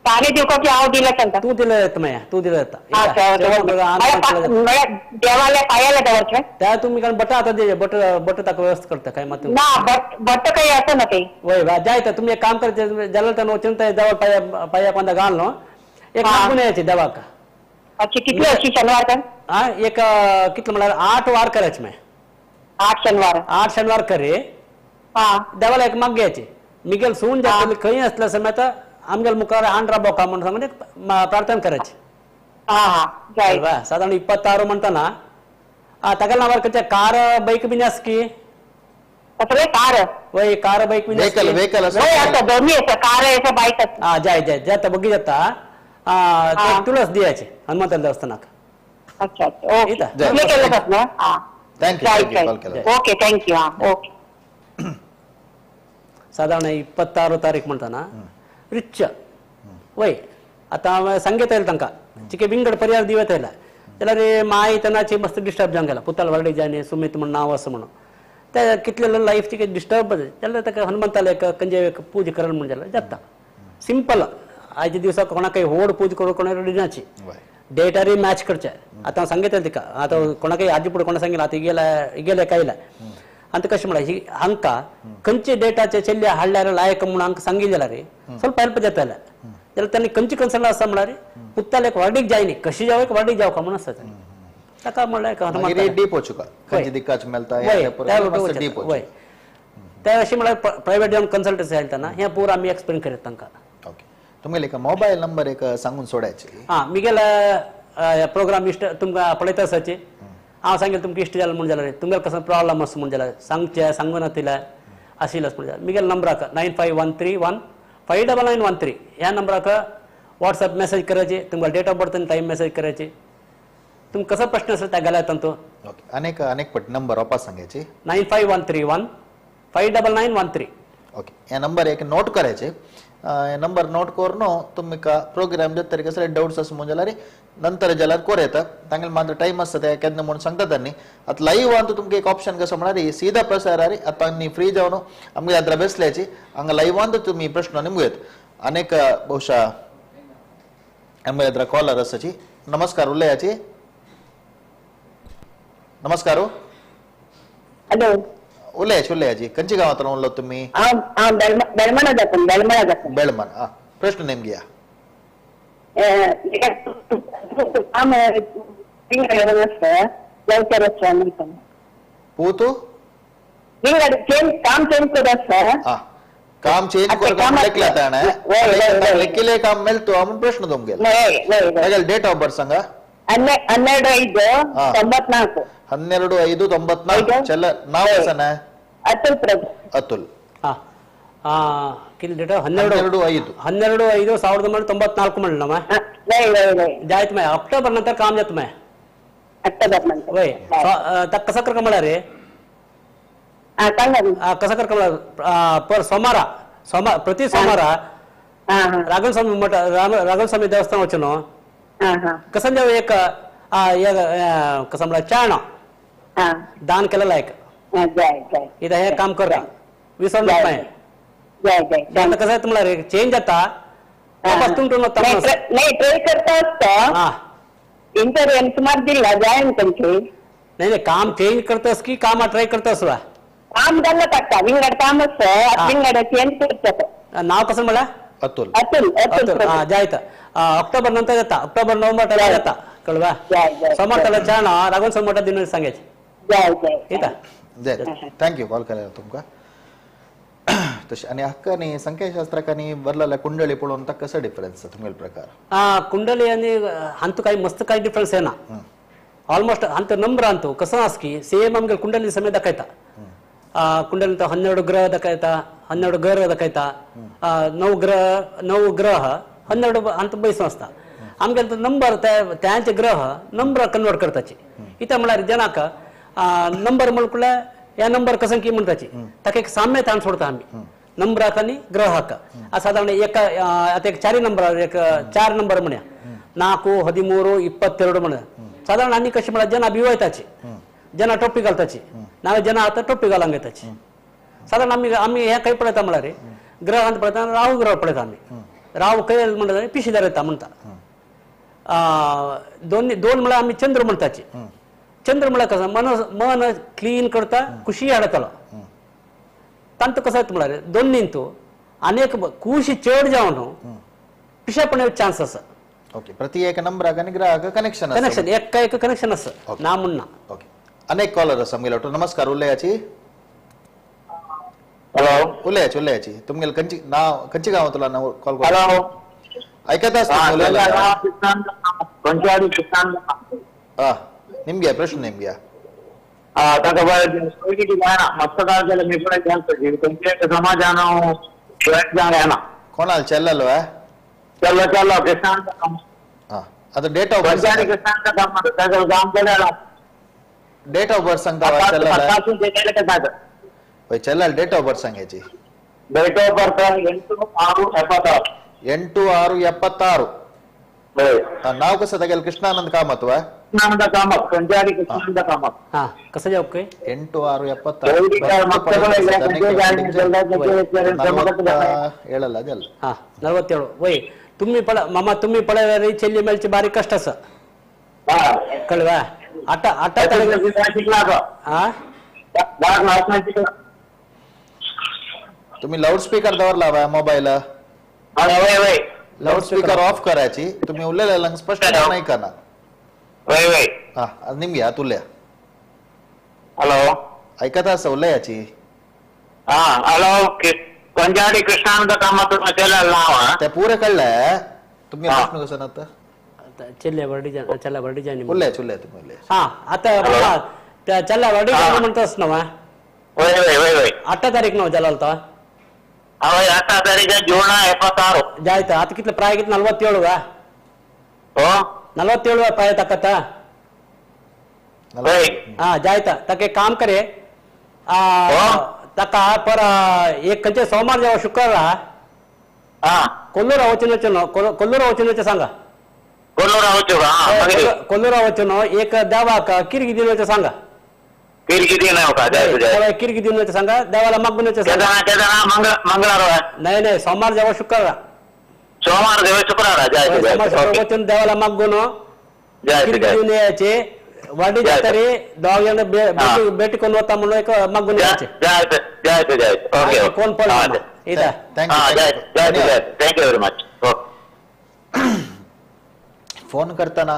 ताणे दिवका की हांव दिला तांकां? तूं दिलं येता माया, तूं दिलं येता. देवाल्या पायाला दवरचें त्या तुमी कारण बट आतां दिले बट बट ताका व्यवस्था करता काय मात ना बट बट काही आसा ना काही. वय जायता तुमी एक काम करचे जाल्यार ताणें वचून ते देवा पाया पाया पंदा घाल न्हू एक मागून यायचे देवाक. अच्छा कितली अशी शनिवार काय? हा एक कितलं म्हळ्यार 8 वार करायचे माय. 8 शनिवार. 8 शनिवार करे हा देवाला एक माग घ्यायचे मिगेल सून जातली खंय आसल्या समय आमगेल मुखार हांड राबोका म्हणून सांगून एक प्रार्थना करायची. हा साधारण 26 म्हणताना ताका नावार खंयचे कार बैक बीन आसा की? कार वय कार बैक बीन व्हेकल आसा दोन्ही आसा, कार आसा बायक आसा. हा जाय जाय जाता बगी जाता तुळस दियाचे हनुमंताल देवस्थानाक. अच्छा अच्छा ओके केलं ना. Thank you. Okay thank you. हा ओके. साधारण 26 तारीख म्हणताना रिच वय आतां सांगता येईल तांकां चिके विंगड पर्याय दिवत येयला जाल्यार माय तेन्नाची मस्त डिस्टर्ब जावन गेला पुताल वार्डी जाय सुमित म्हण नांव आसा म्हणून ते कितले लायफ चिके डिस्टर्ब जाल्यार ताका हनुमंताल एक खंयचे एक पूजा करल म्हण जाल्यार जाता. सिंपल आयच्या दिवसा कोणाकय व्हड पूजा करूं कोणाक डिनाची डेटारी मॅच करचे. आतां सांगता तिका आतां कोणाकय आजी पुढे कोणा सांगितलं आतां गेल्या गेल्या कायला आनी कशें म्हळ्यार ही हांकां खंयचे डेटाचे चेल्ले हाडल्यार लायक म्हणून हांकां सांगिल्लें जाल्यार ಸ್ವಲ್ಪ हेल्प जाताले. जाल्यार तांणी खंयची कन्सर्न आसा म्हळ्यार पुताल एक वार्डीक जाय न्ही, कशी जावं एक वार्डीक जावका म्हणून आसता. ताका म्हणल्यार मागीर डीप वचूका खंयचे दिक्काच मेळटा डीप. वय ते अशें म्हळ्यार प्रायवेट जेवन कन्सल्टन्सी येतना हें पुरो आमी एक्सप्लेन करीत तांकां. ओके, तुमगेले एक मोबायल नंबर एक सांगून सोडायची. आं, मिगेले प्रोग्राम इश्ट तुमकां पळयता आसाची हांव सांगेल तुमकां इश्ट जालें म्हूण जाल्यार तुमगेले कसो प्रॉब्लम आसा म्हूण जाल्यार सांगचें सांगू नातिल्यार आशिल्लें म्हूण जाल्यार मिगेले नंबराक 9513159913 ह्या नंबराक वॉट्सएप मेसेज करायची. तुमकां डेट ऑफ बर्थ आनी टायम मेसेज करायची. तुमकां कसो प्रश्न आसा त्या घाल्यात तांतू. ओके, अनेक अनेक पट नंबर वापस सांगायचे. 9513159913. ओके, ह्या नंबर एक नोट करायचे. नंबर नोट करून तुमकां प्रोग्राम जाता तरी कसले डाउट्स आसा म्हूण जाल्यार नंतर जाल्यार कोर येता तांगेले मात्र टायम आसता ते केन्ना म्हूण सांगता तांणी. आतां लायव्ह आतां तुमकां एक ऑप्शन कसो म्हळ्यार सीधा प्रसार आतां आनी फ्री जावन आमगे यात्रा बेसल्याची हांगा लायव्हान तुमी प्रश्न निमगू येत. अनेक बहुशा आमगे यात्रा कॉलर आसाची. नमस्कार उलयाची. नमस्कार. हॅलो. उलयाची उलयाची. खंयच्या गांवांतल्यान उरलो तुमी? हांव बेलमणा जाता. बेलमणा जाता. बेळमन. आं, प्रश्न नेमगी. पूतू काम चेंज कर. काम चेंज कर लेकिले काम मेळतो म्हणून प्रश्न तुमगेले. डेट ऑफ बर्थ सांगा. 12/5 94. 12/5 94. चल नाव कसं ना? अतुल प्रभु. अतुल. किती डेट? 12 12/5 1994 म्हणलं ना. जायत माय ऑक्टोबर नंतर काम जात माय. ऑक्टोबर नंतर वय कसं कर म्हणा रे कसं कर म्हणा पर सोमारा सोमार प्रति सोमारा राघव स्वामी मठ राघव स्वामी देवस्थान वचनो कसं जाव एक कसं म्हणा चाण दान केलेलं एक इथं हे काम करा विसरून नाही. आता कसं आहे तुम्हाला चेंज जाता वापस तुमटून नाही ट्राय करता असता इंटरव्ह्यू सुमार दिला जायन तुमची. नाही नाही काम चेंज करतस की काम ट्राय करतस वा काम जाल्लं टाकता विंगड काम असतं विंगड चेंज करतात. नाव कसं म्हणला? अतुल. अतुल. अतुल जायत ऑक्टोबर नंतर जाता ऑक्टोबर नोव्हेंबर त्याला जाता कळवा सोमवार त्याला चाण राघवन सोमवार दिन सांगायचे. येता. Thank you call करायला तुमका. तशें आनी हक्क आनी संख्याशास्त्राक आनी बरलेल्या कुंडली पळोवन ताका कसो डिफरन्स तुमगेलो प्रकार? कुंडली आनी हांतू काही मस्त काही डिफरन्स येना. ऑलमोस्ट हांत नंबर अंतू कसं आस की सेम आमगे कुंडली समेत दाखयता. कुंडली 12 ग्रह दाखयता, 12 ग्रह दाखयता, 9 ग्रह 9 ग्रह 12 अंत बैसून आसता. आमगे नंबर त्यांचे ग्रह नंबर कन्वर्ट करताची. इथं म्हळ्यार जनाक नंबर म्हणल्यार ह्या नंबर कसं की म्हणताची ताका एक साम्य ताण सोडता आमी नंबराक आनी ग्रहाक. साधारण एक आता एक चारी नंबर एक 4 नंबर म्हणया 4 13 22 म्हणया साधारण आनी कशें म्हळ्यार जना भिवयताची जना टोपी घालताची नाजाल्यार जना आतां टोपी घालूंक येताची. साधारण आमी आमी हें खंय पळयता म्हळ्यार ग्रहांत पळयता राहू ग्रह पळयता आमी. राहू खंय म्हणटा पिशेदार येता म्हणटा. दोन दोन म्हळ्यार आमी चंद्र म्हणटाची. चंद्र म्हळ्यार कसं मन मन क्लीन करता खुशी हाडटलो. तांतू कसं म्हळ्यार दोन तूं अनेक खुशी चड जावन पिशेपण चान्स आसा. ओके, प्रति एक नंबराक आनी ग्राहक कनेक्शन कनेक्शन एका एक कनेक्शन आसा ना म्हण ना. ओके, अनेक कॉलर आसा आमगेलो. नमस्कार उलयाची. हॅलो. उलयाची उलयाची. तुमगेले खंयची नाव खंयच्या गांवांतलो नाव कॉल कर? हॅलो. ऐकत आसता. निमग्या प्रश्न निमग्या. ताका मस्त जालें मी पण समाजान जॉईन जावंक येना. कोणाल चेल्लो? चल्लो चल्लो कृष्णान. आतां date of birth date of birth सांगता. चेल्ला डेट ऑफ बर्थ सांगायची. Date of birth 8/6/76. 8/6/76. नाव कसं तागेलें? कृष्णानंद कामत वा? कृष्णानंद कामत कंजारी कृष्णानंद कामत. हा कसं जाऊ काय? 8/6/76 ಹೇಳಲ್ಲ ಅದಲ್ಲ. हा 47. वय तुम्ही पळ मामा तुम्ही पळयल्यार चेल्ली मेळचे बारीक कष्ट आसा कळवा. आटा आटा तुम्ही लाऊड स्पीकर दवरला बा मोबाईल? लाऊड स्पीकर ऑफ करायची. तुम्ही उलयलेलं स्पष्ट नाही करणार. वय वय. हा निमगे आत उलया. हॅलो. आयकता आसा उलयाची. हा हॅलो, कोंजाडी कृष्णानंद कामत नाव. ते पुरे कळले. तुमगे प्रश्न कसो ना? चेल्ल्या वर्डीजान, चेल्ल्या वर्डीजानी उलयाच उलया तुमी उलया. हा आता त्या चेल्ल्या वर्डीजानी म्हणतास ना? वय वय वय वय. 8 तारीख नव जलाल तो? हय, 8 तारीख जून 76. जायत. आता कितले प्राय कितले? 47 हो. 47 प्राय ताकत. वय. हा जायत. ताका एक काम करे, ताका पर एक खंयचे सोमार जावं शुक्रारा कोल्लूरा वचून, कोल्लूरा वचून सांगा. कोल्लूरा वचू? कोल्लूरा वचून एक देवाक किरगी दिवन सांगा. किरगी दिवन? किरगी दिवन सांगा, देवाला मागून सांगा. मंगळार? नाही नाही, सोमार जावं शुक्रारा. सोमवार जावं शुक्रारा. सोमार शुक्रार वचून देवाला मागून किरगी दिवन यायचे. वाडी जातरी दोग जण भेटी कोण वता म्हणून एक मागून यायचे. ओके. कोण पडला इथं. Thank you very much. Phone करताना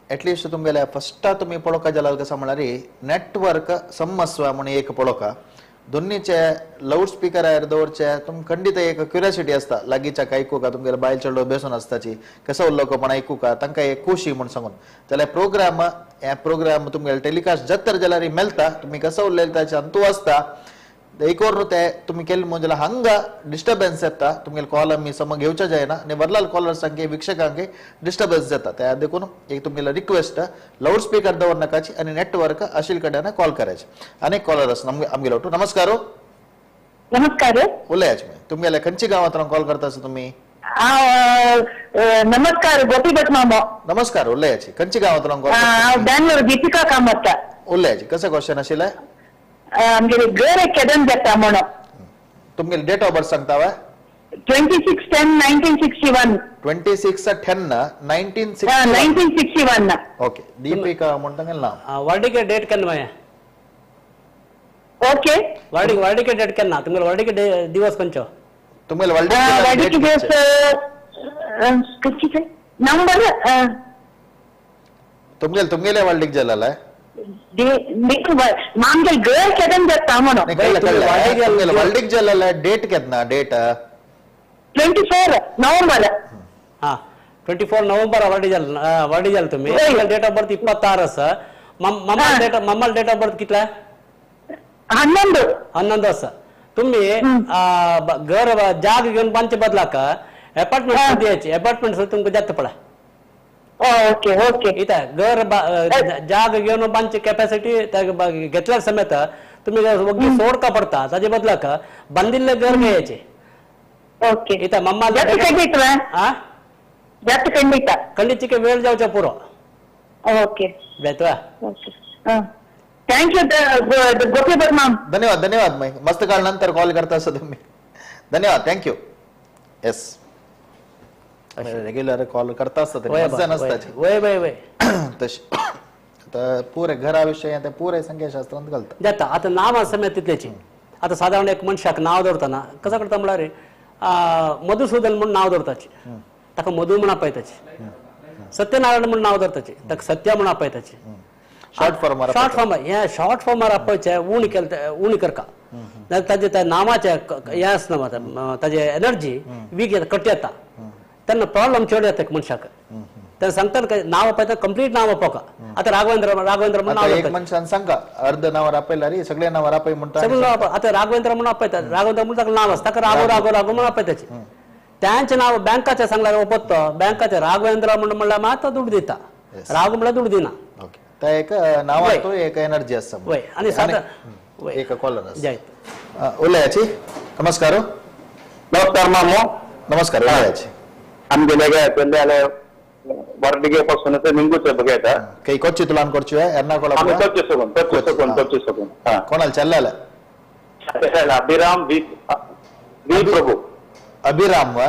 एटलिस्ट तुमगेले फस्ट तुमी पळोवका जाल्यार कसो म्हळ्यार नेटवर्क समस्या म्हणून एक पळोवका. दोन्हीचे लावड स्पीकर दवरचे. तुम खंडीत एक क्युरियोसिटी आसता लागींच्याक आयकूका, तुमगेले बायल चेडो बेसून आसताची कसो उल्लो पण आयकूका, तांकां एक खुशी म्हूण सांगून. जाल्यार प्रोग्राम हे प्रोग्राम तुमगेले टेलिकास्ट जातर जाल्यार मेळटा. तुमी कसो उलयता ताचे अंतू आसता. एक वर ते तुमी केले म्हूण जाल्यार हांगा डिस्टर्बन्स येता. तुमगेले कॉल आमी सम घेवचे जायना आनी वरलाल कॉलर्सांक वीक्षकांक डिस्टर्बन्स जाता. त्या देखून एक तुमगेले रिक्वेस्ट, लावड स्पीकर दवर नाकाची आनी नेटवर्क अशील कडेन कॉल करायचे. अनेक कॉलर आसा आमगेलो. नमस्कार. नमस्कार. उलयाचे तुमगेले खंयच्या गांवांतल्यान कॉल करता आसा तुमी? नमस्कार गोपी भट मामो. नमस्कार. उलयाची खंयच्या गांवांतल्यान कॉल करता? बेंगलोर दीपिका कामत. उलयाची कसं क्वेश्चन आशिल्लें? आमगेले घर केदन जाता म्हणून. तुमगेले डेट ऑफ बर्थ सांगता वा? 26/10/1961. 26/10/1961. 1961. ओके. दीपिका म्हणटा नाव. वर्डीके डेट केन्ना मागीर? ओके. वर्डीके डेट केन्ना तुमगेले? वर्डीके दिवस खंयचो तुमगेले? वर्डीके दिवस नंबर तुमगेले तुमगेले वर्डीक जालाय? मामगेल घर केदन जाता म्हणून. वर्डीक जालाय डेट केन्ना? डेट 24 नोव्हेंबर. हा 24 नोव्हेंबर वर्डी जाल, वर्डी जाल तुम्ही. डेट ऑफ बर्थ 26 आसा. मम्माल डेट ऑफ बर्थ कितला? 11. 11 आसा. तुम्ही घर जाग घेवन बांदचे बदलाक अपार्टमेंट द्यायचे. अपार्टमेंट तुमकां जाता पडा. Okay okay. इथं घर जाग घेवन बांदची कॅपॅसिटी घेतल्या समेत तुम्ही वग्गी सोडका पडता. ताजे बदलाक बांदिल्ले घर घ्यायचे. ओके. इथं मम्मा खंडीत जात खंडीत खंडीची वेळ जावच्या पुरो. ओके. जायतो. Okay. Thank you Gopi Bhat ma'am. धन्यवाद धन्यवाद. मस्त काळ नंतर कॉल करता असं तुम्ही. धन्यवाद. Thank you. Yes, regular call करता असता मजा नसताची. वय वय वय. तशी आता पुरे घराविषयी ते पुरे संख्याशास्त्रांत घालता जाता. आता नाव समेत तितल्याची. आता साधारण एक मनशाक नाव दवरतना कसं करता म्हळ्यार मधुसूदन म्हूण नाव दवरताची, ताका मधु म्हूण आपयताची. सत्यनारायण म्हूण नाव दवरताची, ताका सत्या म्हूण आपयताची. शॉर्ट फॉर्म, शॉर्ट फॉर्म हे शॉर्ट फॉर्मार आपयचे उणी केले उणी करका. जाल्यार ताजे त्या नामाचे हें आसना, ताजे एनर्जी वीक येता, कट येता. तेन्ना प्रॉब्लम चड येता मनशाक. तेन्ना सांगता नाव आपयता कंप्लीट नाव आपोवका. आतां राघवेंद्र राघवेंद्र म्हणून नाव एक मनशान सांगा अर्ध नावार आपयला सगळे नावार आपय म्हणटा. सगळे नाव आतां राघवेंद्र म्हणून आपयता. राघवेंद्र म्हणून ताका नाव आसा, ताका राघो राघो राघो म्हणून आपयताची. त्यांचे नाव बँकाचे सांगल्यार पत्तो बँकाचे राघवेंद्र म्हणून म्हणल्यार मात दुड दिता, राघो म्हणल्यार दुड दिना. ओके. त्या एक नावांत एक एनर्जी आसा. वय. आनी सादारण एक कॉलर आसा. उलयाची. नमस्कार. नमस्कार मामो. नमस्कार. उलयाची. आमगेले वर्डिगे पासून निंगूच बघायचा. काही कोच्ची तुलान करची एर्नाकुलम? आम्ही कोच्ची सकून, कोच्ची सकून, कोच्ची सकून. कोणाला चल्ला? अभिराम we Prabhu. Abhiram वा?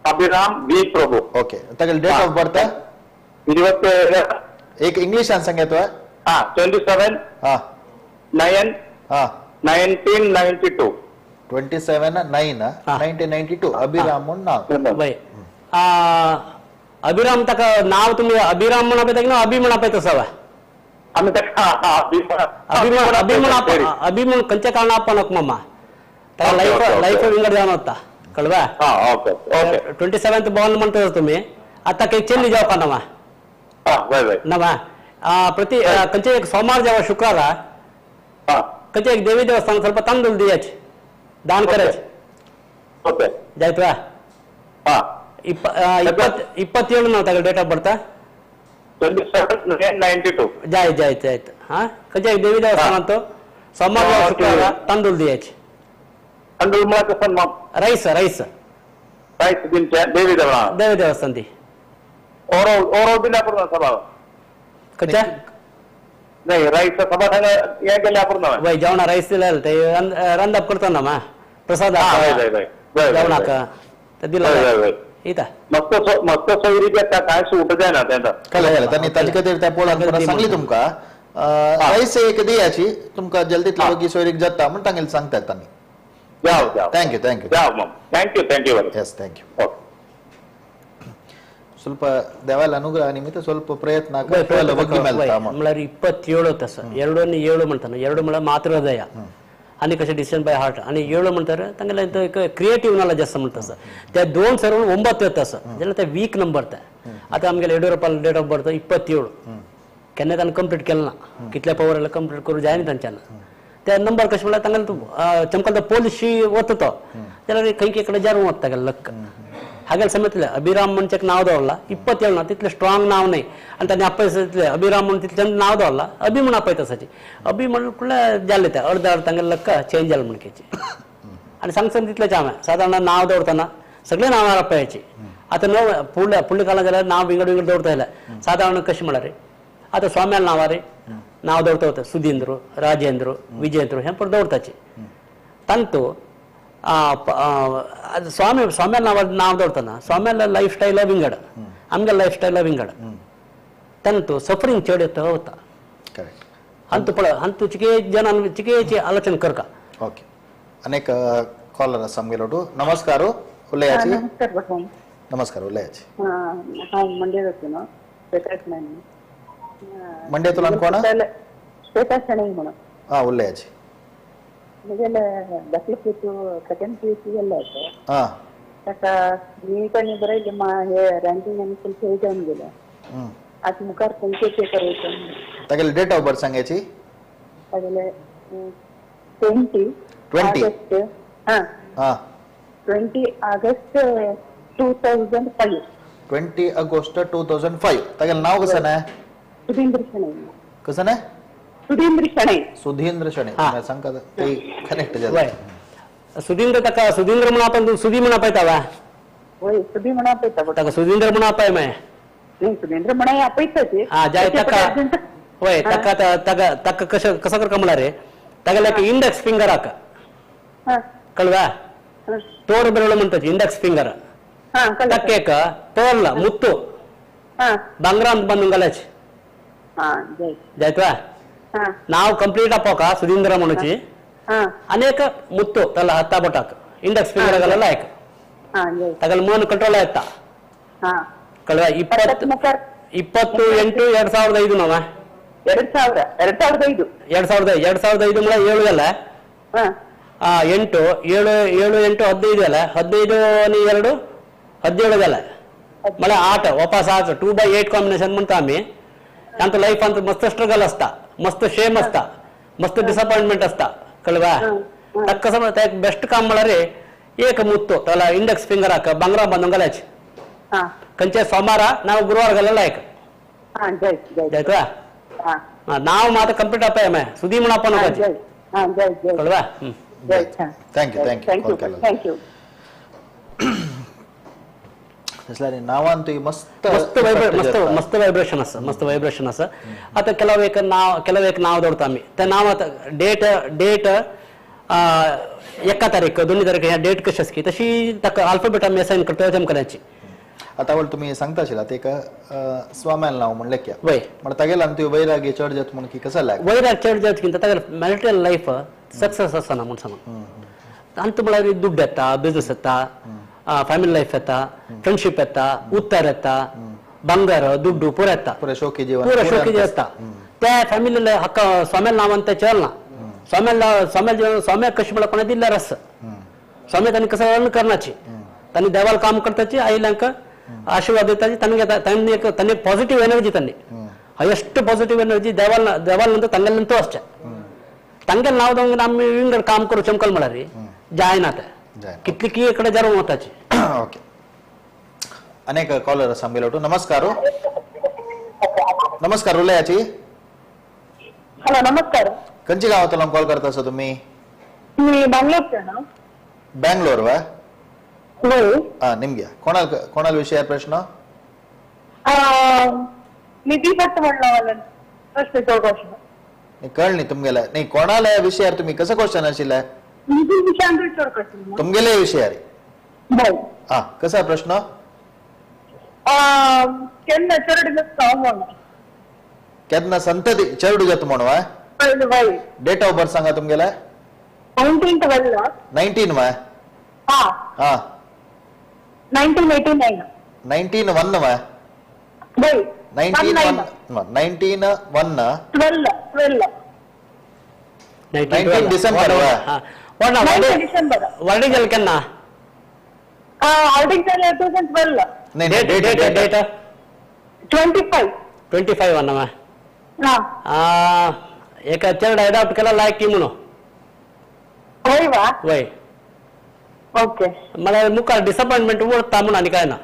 अभिराम we Prabhu. Okay. तागेले डेट ऑफ बर्थ 27. एक इंग्लिशान सांगेतो. हा 27 हा 9 हा 1992. 27/9/1992 अभिराम म्हणून नाव. वय. अभिराम ताका नाव तुमी अभिराम म्हण आपयता की ना अभि म्हण आपयता सवा आमी ताका अभि म्हण अभि म्हण अभि म्हण खंयच्या कारणान आपो मामा ताका लायफ लायफ विंगड जावन वता कळवा. हां ओके ओके. 27th born म्हणता तुम्ही आता काही चेल्ली जावपा नवा हां वय वय नवा प्रति खंयचे एक सोमार जावा शुक्रारा खंयचे एक देवी देवस्थान ಸ್ವಲ್ಪ तांदूळ दियाचे दान करायचे ओके जायतवा. हां 27 ನಾವು ತಗ ಡೇಟ್ ಆಫ್ ಬರ್ತ್ 27/9/92. जायत जायत जायत. हां खंयचे एक देवी देवस्थान तो सोमार जावा शुक्रारा तांदूळ दियाचे. तांदूळ म्हळ्यार रैस रैस रैस दिनचे देवी देवळा देवी देवस्थान ती ओरो ओरो दिल्या पुरना सभा खंयच्या नाही राईस सभा हे केल्या पुरना वय जेवणा राईस दिले ते रांदप करता ना प्रसाद जेवणाक ते दिला इता मस्त मस्त सोयरी काय सूट जायना तेंका कळलं कळलं त्यांनी ताजे खातीर त्या पोलान पुन्हा सांगली तुमका राईस एक दियाची तुमका जल्दीतल्या वगी सोयरीक जाता म्हण तांगेले सांगतात तांणी. जाव जाव. Thank you thank you. जाव ma'am. Thank you thank you. Yes thank you. ಸ್ವಲ್ಪ ದೇವಾಲ ಅನುಗ್ರಹ ನಿಮಿತ್ತ ಸ್ವಲ್ಪ ಪ್ರಯತ್ನ म्हळ्यार 27 तसं 2 आणि 7 म्हणताना 2 म्हळ्यार मातृहृदय आणि कशें डिसिजन बाय हार्ट आणि 7 म्हणटार तांगेले क्रिएटिव्ह नॉलेज आसा म्हणटा तसं त्या 2 सर 9 येता असं जाल्यार ते वीक नंबर ते. आतां आमगेले येडियुरप्पा डेट ऑफ बर्थ 27 केन्ना ताणें कंप्लीट केलें ना कितले पवर आसल्यार कंप्लीट करूं जायना तांच्यान. त्या नंबर कशें म्हळ्यार तांगेले चमकल पोलिशी वता तो जाल्यार खंय खंय कडेन जारून वता तागेले लक्क हागेले समजले अभिराम म्हणचे नाव दवरला 27 ना तितलें स्ट्रॉंग नाव न्हय आनी ताणें आपयता तितलें अभिराम म्हणून तितलें नाव दवरला अभि म्हण आपयता आसाची अभि म्हण कुठल्या जालें तें अर्द अर्द तांगेले लक्क चेंज जालें म्हणकेची. आनी सांगसान तितलेंच हांवें सादारण नांव दवरतना सगळें नांवां आपयाची. आतां न्हू फुडल्या फुडल्या काळान जाल्यार नांव विंगड विंगड दवरता जाल्यार सादारण कशें म्हळ्यार आतां स्वाम्याल नांवां रे नांव दवरता वता सुधींद्र राजेंद्र विजयेंद्र हें पण दवरताचे तांतू स्वामी स्वाम्याल नांव नांव दवरतना स्वाम्याला लायफ स्टायल विंगड आमगे लायफ स्टायल विंगड तांतू सफरींग चड येता वता. अंतू पळय अंतू चिके जनान चिकेची आलोचन करका. ओके अनेक कॉलर आसा आमगेलो. नमस्कार उलयाची. नमस्कार भगवान. नमस्कार उलयाची. हांव मंडेर न्हू श्वेता शणै. मंडेतल्यान कोण? श्वेता शणै म्हणून. हां उलयाची. म्हगेले धाकले पूत सेकंड पी यू सी गेल्लो आसा ताका नीट आनी बरयलें हे रँकींग आनी फूल फेल जावन गेलें. आतां मुखार खंयचे पेपर वयता. तागेली डेट ऑफ बर्थ सांगायची. तागेले 20 ऑगस्ट. हां 20 ऑगस्ट 2005. 20 ऑगस्ट 2005. तागेलें नाव कसं ना? सुधींद्र शणै. कसं ना? सुधींद्र शणै. सुधींद्र शणै सांगता ते कनेक्ट जाता. सुधींद्र ताका सुधींद्र म्हण आपण सुधी म्हण आपयता वा? वय सुधी म्हण आपयता. ताका सुधींद्र म्हण आपय मागीर. न्ही सुधींद्र म्हण आपयता ती. हां जाय ताका वय ताका ताका ताका कशें कसो करका म्हळ्यार रे तागेले इंडेक्स फिंगराक कळवा तोर ಬೆರಳು म्हणतात ಇಂಡೆಕ್ಸ್ ಫಿಂಗರ್ ತಕ್ಕೇಕ ಪರ್ಲ್ ಮುತ್ತು ಬಂಗಾರ ಅಂತ ಬಂದು ಗಲಾಚ್ जायतवा. नाव कंप्लीट आपोका सुधींद्र म्हणूची अनेक मुत्तु तला हत्ता बटाक इंडेक्स फिंगर गला लायक तागेले मन कंट्रोल येता कळवा. 28 2005 ನವ 2005 2005 म्हळ्यार 7 ಗಲ್ಲ 8 7 7 8 15 ಅಲ್ಲ 15 आणि 2 17 गला म्हळ्यार 8 वापस 8 2/8 कॉम्बिनेशन म्हणता आमी. तांचो लायफ अंत मस्त स्ट्रगल असता मस्त शेम असता मस्त डिसअपॉइंटमेंट असता कळवा. ताका कसं म्हणटा एक बेस्ट काम म्हळ्यार एक मुत्तो त्याला इंडेक्स फिंगराक बांगरा बांदून घालायचे खंयचे सोमारा नाव गुरुवार घालला लायक जायतवा. नाव मात कंप्लीट आपय मागीर सुदी म्हण आपण कळवा. Thank you thank you thank you. नावान तुही मस्त मस्त मस्त मस्त व्हायब्रेशन आसा मस्त व्हायब्रेशन आसा. आतां ಕೆಲವು एक नाव ಕೆಲವು एक नाव दवरता आमी त्या नाव आतां डेट डेट 1 तारीख 2 तारीख ह्या डेट कशी आसकी तशी ताका अल्फाबेट आमी असायन करता तेमकां. आतां वळ तुमी सांगता आशिल्ला ते एक स्वाम्याल नाव म्हणलें क्या वय म्हळ्यार तागेल्यान तुवें वैराग्य चड जाता म्हण की कसो लाग वैराग चड जाता की तागेले मॅरिटल लायफ सक्सेस आसना म्हूण सांग. अंत म्हळ्यार दुड्ड येता बिजनेस येता फॅमिली लायफ येता फ्रेंडशीप येता उत्तर येता ಬಂಗಾರ ದುಡ್ಡು ಪೂರ ಎತ್ತ ಪೂರ ಶೋಕಿ ಜೀವನ ಪೂರ ಶೋಕಿ ಎತ್ತ. त्या फॅमिलीला हक्क स्वाम्याला नावान ते चल ना स्वाम्याला स्वाम्या जीवन स्वाम्या कशी मला कोणा दिला रस स्वामी त्यांनी कसं अर्न करण्याची त्यांनी देवाला काम करताची आईलांक आशीर्वाद देताची त्यांनी त्यांनी एक त्यांनी पॉझिटिव्ह एनर्जी त्यांनी हायेस्ट पॉझिटिव्ह एनर्जी देवाला देवाला नंतर ತಂಗಲ್ಲಂತೂ ಅಷ್ಟೇ ತಂಗಲ್ ನಾವು ನಮ್ಮ ಹಿಂಗಡ್ काम करू चमकल म्हणारी जायना ते जायना. कितली की इकडे जरूर होताची. ओके, अनेक कॉलर आमगेलो. नमस्कार. नमस्कार, उलयाची. हॅलो, नमस्कार. खंयच्या गावांतल्यान कॉल करता सर तुम्ही? मी बँगलोरचे ना. बँगलोर वा? होय. हा, निमग्या कोणाल कोणाल विषयार प्रश्न? निधी भट्ट म्हणलं प्रश्न चौकशी. नाही कळ नाही तुमगेला नाही कोणाला या विषयार तुम्ही कसं क्वेश्चन आशिल्लें? निधी विषयांत चौकशी तुमगेले विषयार. हय. हा, कसा प्रश्न? केन्ना चेडूं जाता म्हणून. केन्ना संतती चेडू जाता म्हणून वा? हय. डेट ऑफ बर्थ सांगा तुमगेला. 19 12. 19 वा? हा. हा. 1989. 19 1 वा? हय. 19 1 19 1 12 12. 19 डिसेंबर वा? 19 डिसेंबर. वर्डिंग जाल केन्ना? ऑर्डिंग जालें 2012. नाही date date date date date 25. 25 अन्नवा? हा. एक चेड अडॉप्ट केला लायक की म्हणून. हय वा? वय. ओके. मला मुखार डिसअपॉइंटमेंट उरता म्हणून आनी काय ना.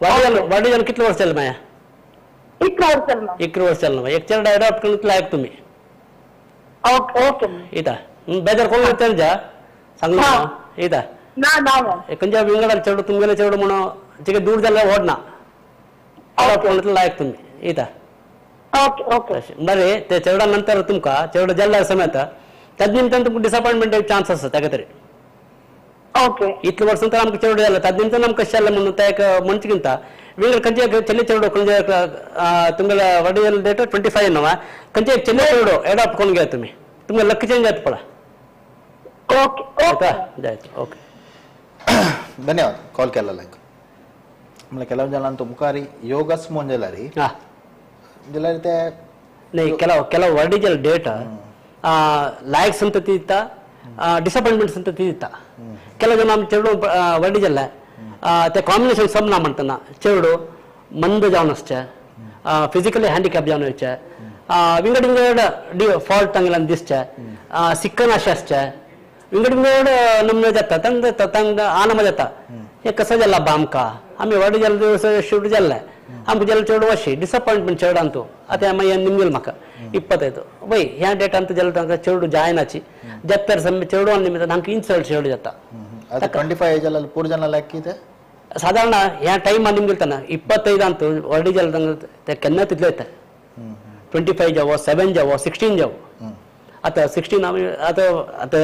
वाडी जाल कितले वर्ष जालें माया? 11 वर्ष जालें. 11 वर्ष जालें. एक चेड अडॉप्ट करून लायक तुम्ही. Okay okay. इता बेजार कोण तेंजा सांगलो इता ना ना मॅम. खंयच्या विंगडार चेडू तुमगेले चेडू म्हणून तिके दूर जाल्यार व्हडना अडॉप्ट करून लायक तुम्ही इता. Okay okay. बरे ते चेडा नंतर तुमका चेडो जाल्ल्या समेत त्याच निमित्तान तुमकां डिसअपॉइंटमेंट चान्स आसा ताका तरी. ओके. इतले वर्सां तर आमकां चेडू जालें त्याच निमित्तान आमकां कशें जालें म्हणून ते एक म्हणचे किंता विंगड खंयचे चेडे चेडू खंयचे तुमगेले वर्डियल डेट 25 न्हू खंयचे एक चेडे चेडू एडॉप्ट करून घेया तुमी तुमकां लक्क चेंज जाता पळय. Okay okay. जायत ओके. धन्यवाद कॉल केला लायक. म्हणल्यार ಕೆಲವು ಜನ तुमकां योगच म्हणून जाल्यार हा जाल्यार ते नाही ಕೆಲವು ಕೆಲವು ವರ್ಡಿಜಲ್ ಡೇಟ್ ಲಾಯಕ್ ಸಂತತಿ ಇತ್ತ ಡಿಸಪಾಯಿಂಟ್ಮೆಂಟ್ ಸಂತತಿ ಇತ್ತ. ಕೆಲವು ಜನ ಚೇಡು ವರ್ಡಿಜಲ್ಲ ते कॉम्बिनेशन सम ना म्हणताना चेडू मंद जावन आसचे फिजिकली हँडिकॅप जावन वयचे विंगड विंगड डी फॉल्ट तांगेल्यान दिसचे सिक्कन अशें आसचे विंगड विंगड नमुने जाता तांग तांग आनंद जाता हे कसं जाला बामका आमी व्हड जाल्ले शूट जाल्ले आमकां जाल्ले चेडू अशी डिसअपॉइंटमेंट चेडांतू आतां मागीर निमगेल म्हाका 25 वय ह्या डेटांत जाल्यार तांकां चेडू जायनाची जात्तर सम चेडू निमित्तान तांकां इन्सल्ट चेडू जाता. आता 25 एज ಅಲ್ಲಿ ಪೂರ್ ಜನ ಲೆಕ್ಕಿದೆ ಸಾಧಾರಣ ह्या टायमा निमगेलतना 25 ಅಂತೂ ಹೊರಡಿ जालें केन्ना तितले येता 25 जावो 7 जावो 16 जावो. आतां 16 आमी आतां आतां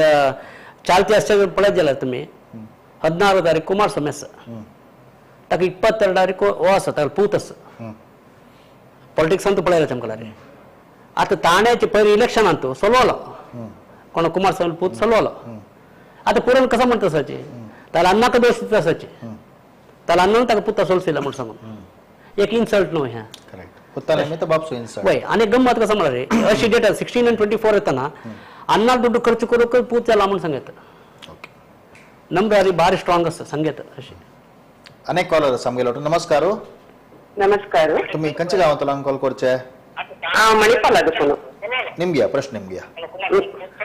ಚಾಲ್ತಿ ಅಷ್ಟೇ पळयत जाल्यार तुमी 16 तारीख कुमारस्वामी आसा ताका 22 तारीख हो आसा ताका पूत आसा पॉलिटिक्सान तूं पळयला चमकला रे. आतां ताण्याचे पयलीं इलेक्शनान तूं सोलवलो कोण कुमारस्वामी पूत सोलवलो. आतां पुरण कसो म्हणटा आसाची ताका अन्नाक दोश दिता आसाची ताका अन्नान ताका पुता सोलसिला म्हूण सांगून एक इन्सल्ट न्हू हें. करेक्ट पुता निमित्त बापसो इन्सल्ट. वय आनी गम्मत कसो म्हणल्यार रे अशी डेट 16 आनी 24 येतना अन्ना दुड्डू खर्च करूंक पूत जाला म्हूण सांगता. नंबर भारी स्ट्रॉंग आसा सांगता अशी. अनेक कॉलर आमगेलो. नमस्कार. नमस्कार. तुम्ही खंयच्या गावांतल्यान कॉल करचे? मणिपाल फोन. निमग्या प्रश्न निमग्या.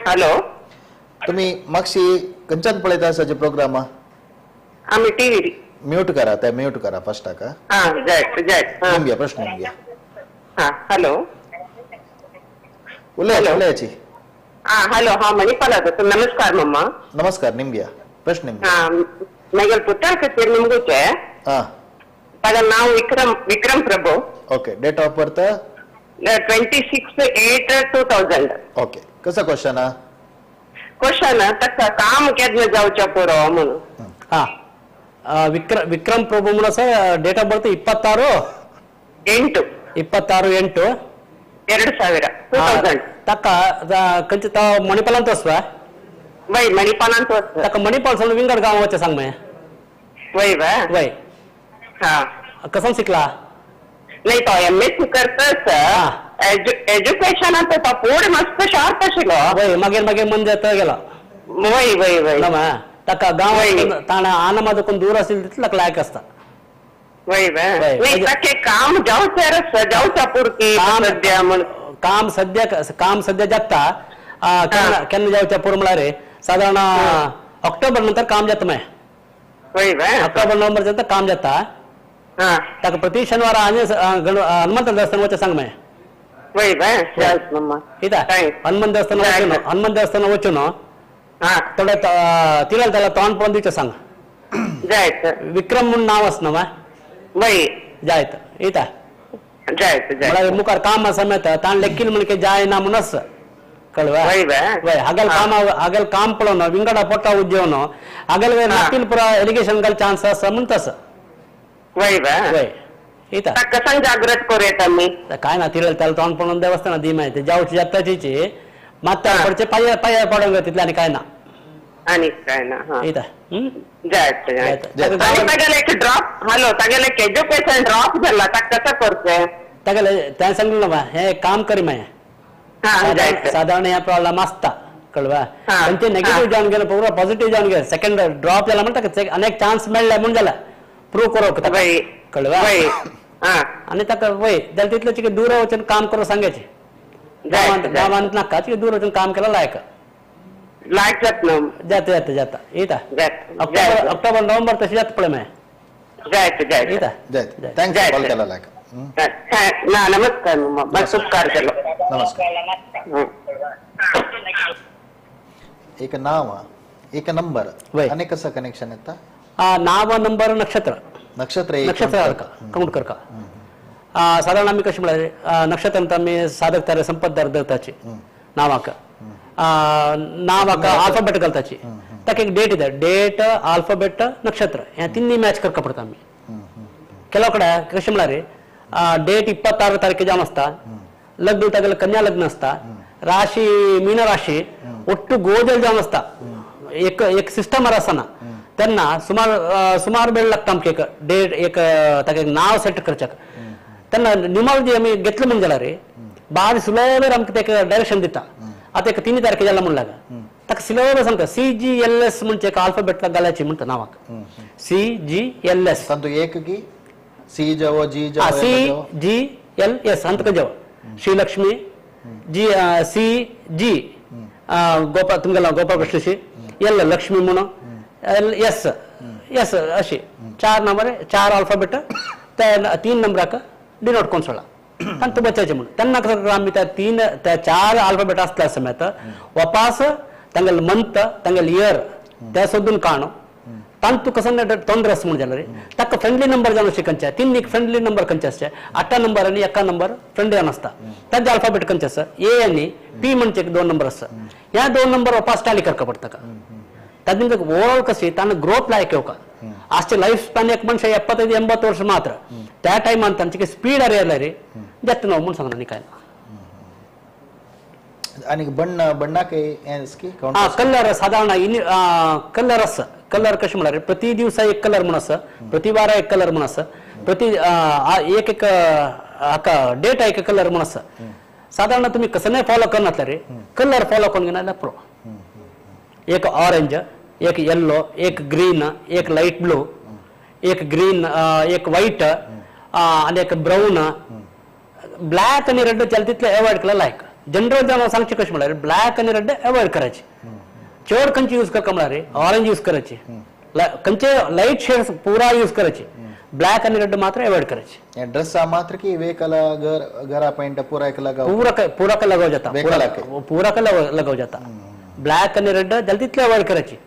हॅलो. तुम्ही मागशी खंयच्यान पळयता आसाचे प्रोग्राम? आमी टीव्ही. म्यूट करा ते म्यूट करा फर्स्ट हाका. हा जायत जायत. निमग्या प्रश्न निमग्या. हा हॅलो. उलयाची उलयाची. हा हॅलो. हा मणिपाल नमस्कार मम्मा. नमस्कार निमग्या प्रश्न निमग्या. हा मैगल पुत्तर ಕಚೇರಿ ನಿಮ್ಗುಚೆ. हा ಪದ ನಾವು Vikram Vikram Prabhu. Okay, date of birth? 26/8/2000. Okay, कसं क्वेश्चन? क्वेश्चन तक काम केन्ना जावचें पुरो म्हणून. हा ವಿಕ್ರಮ್ ಪ್ರಭು म्हणून sir date of birth 26 8 26/8 2000 2000. ತಕ್ಕ ಕಂಚ ತಾव मणिपाल ಅಂತ वसवा वय मणिपाल ಅಂತ तका मणिपाल सोडून विंगड गांव वचें सांग मागीर. वय वा वय हा कसन शिकला? नाही तो एम एस सी करतच एज्युकेशनात तो पूर्ण मस्त शार्प आशिल्लो. वय मागीर मागीर मन जाता गेला. वय वय वय नवा ताका गांव ताणा आनमादकून दूर असेल तितला लायक असता. वय वय ताके काम जावचे जावच्या पुरती सध्या म्हण काम सध्या काम सध्या जाता केन्ना जावच्या पूर म्हळ्यार साधारण ऑक्टोबर नंतर काम जाता मागीर. ऑक्टोबर नोव्हेंबर जाता काम जाता. ताका प्रति शनिवार आनी हनुमंत देवस्थान वचचें सांग मागीर. हनुमान देवस्थान वचून हनुमान देवस्थान वचून थोडे तिरल त्याला तोंड पळोवन दिवचें सांग. विक्रम म्हूण नांव आसा न्हू जायत येता म्हळ्यार मुखार काम आसा मेळटा ताण लेखील म्हण की जाय ना म्हूण आसा कळवा. वय हागेल काम हागेल काम पळोवन विंगडा पोटा उद्योन हागेल नातील पुरा एलिगेशन घाल चान्स आसा म्हणटा आसा. वय येता कसान जागृत करूयात आमी. काय ना तिरल त्याला तोंड पळोवन देवस्थान दी माहिती जावची जाता तिची मात पडचे पाय पाय पडोवंक तितलें आनी काय ना आनी काय ना. येता जायत आनी तागेले एक ड्रॉप हॅलो तागेले एक एज्युकेशन ड्रॉप जाला ताका कसं करचें? तागेले तें सांगलें ना हें काम करी मागीर साधारण ह्या प्रॉब्लेम आसता कळवा. खंयचे नेगेटीव जावन गेले पुरो पॉझिटिव्ह जावन गेले सेकंड ड्रॉप जाला म्हणटा अनेक चान्स मेळ्ळे म्हूण जाला प्रूव करूंक ताका कळवा. आनी ताका वय जाल्यार तितलें चिके दूर वचून काम करूंक सांगायचें गांवांत नाका चिके दूर वचून काम केल्यार लायक लायक जाता जाता जाता जाता येता ऑक्टोबर ऑक्टोबर नोव्हेंबर तशें जाता पळय मागीर. जायत जायत येता जायत. Thank you call केला लायक. ना नमस्कार बस उपकार केलो. नमस्कार. एक नाव एक नंबर आनी कसं कनेक्शन येता? नाव नंबर नक्षत्र नक्षत्र नक्षत्र काउंट करका. साधारण आमी कशें म्हळ्यार नक्षत्र आमी साधक तारे संपतदार धरताची नावाक नावाक आल्फाबेट घालताची ताका एक डेट येता डेट आल्फाबेट नक्षत्र ह्या तिन्ही मॅच करका पडटा आमी. ಕೆಲವು ಕಡೆ कशें म्हळ्यार डेट 26 तारखे जावन आसता लग्न तागेले कन्या लग्न आसता राशी मीन राशी ಒಟ್ಟು ಗೋಜಲ್ जावन आसता एक एक सिस्टम आसना तेन्ना सुमार सुमार वेळ लागता आमकां एक डेट एक ताका एक नांव सेट करच्याक. तेन्ना न्युमॉलॉजी आमी घेतले म्हूण जाल्यार बारीक सुलभ आमकां ताका डायरेक्शन दिता. आतां एक 3 तारखे जाला म्हूण लागा ताका सुलभ सांगता सी जी एल एस म्हणचे एक आल्फाबेट घालायची म्हणटा नांवाक सी जी एल एस. तातूंत एक की सी जावो जी जावो सी जी एल एस अंत जावो श्रीलक्ष्मी जी सी जी गोपाळ तुमगेला गोपाळ कृष्णशी एल लक्ष्मी म्हणून एल एस एस अशी 4 नंबर 4 आल्फाबेट त्या 3 नंबराक डिनोट करून सोडला तांकां बचायचे म्हणून. तेन्ना कसं आमी त्या 3 त्या 4 आल्फाबेट आसल्या समेत वापास तांगेले मंथ तांगेले इयर ते सोदून काणू तांतू कसं ತೊಂದರೆ आसा म्हणून जाल्यार ताका फ्रेंडली नंबर जावन अशें खंयचे 3 एक फ्रेंडली नंबर खंयचे आसचे 8 नंबर आनी 1 नंबर फ्रेंडली जावन आसता तांचे आल्फाबेट खंयचे आसा ए आनी पी म्हणचे 2 नंबर आसता ह्या 2 नंबर वापास टाली करका पडटा ताका. तातूंत ओवरऑल कशी ताणें ग्रोथ लायक येवका आजचे ಲೈಫ್ ಸ್ಪ್ಯಾನ್ एक ಮನುಷ್ಯ 75 80 ವರ್ಷ ಮಾತ್ರ त्या टायमान तांचे स्पीड आरे जाता न्हू म्हूण सांगना न्ही काय. आनी बण्ण बण्णाक कलर साधारण कलर आसा कलर कशें म्हळ्यार प्रति दिवसा एक कलर म्हूण आसा प्रति वारा एक कलर म्हूण आसा प्रति एक एक हाका डेट एक कलर म्हूण आसा. साधारण तुमी कसलें फॉलो करनासल्यार कलर फॉलो करून घेना जाल्यार पुरो. एक ऑरेंज एक येल्लो एक ग्रीन एक लायट ब्लू एक ग्रीन एक व्हाईट आनी एक ब्राऊन ब्लॅक आनी रेड चल तितले अवॉइड केल्यार लायक. जनरल जावन सांगचें कशें म्हळ्यार ब्लॅक आनी रेड अवॉइड करायचे चड खंयचे यूज करका म्हळ्यार ऑरेंज यूज करायचे खंयचे लायट शेड्स पुरा यूज करायचे ब्लॅक आनी रेड मात्र अवॉइड करायचे. ड्रेस मात्र की वेकला घर घरा पेंट पूरा एक लगाव पूरा पूरा का लगाव जाता पूरा का लगाव जाता ब्लॅक आनी रेड जाल्यार तितले अवॉइड करायचे.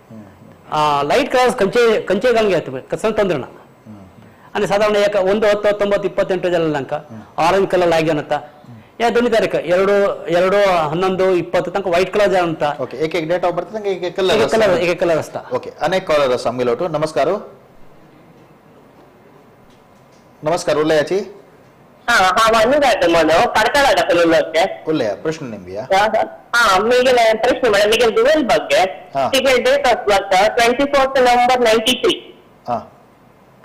लायट कलर्स खंयचे खंयचे घालून घेता तुमी कसं ತೊಂದರೆ ना. आनी साधारण एक 1 10 19 28 जाल्यार तांकां ऑरेंज कलर लायक जावन या 2 तारीख 2 2 11 20 तांकां व्हाईट कलर जावन. ओके एक एक डेट ऑफ बर्थ तांकां एक एक कलर कलर एक एक कलर आसता. ओके अनेक कॉलर आसा आमगेलो. नमस्कार. नमस्कार उलयाची. हांव अनुराधा म्हणून पाडकाळा दाखल उलयता. उलया प्रश्न निंबिया. हा मिगेले प्रश्न म्हळ्यार मिगेले धुवेल ಬಗ್ಗೆ तिगे डेट ऑफ बर्थ 24 नोव्हेंबर 93. हा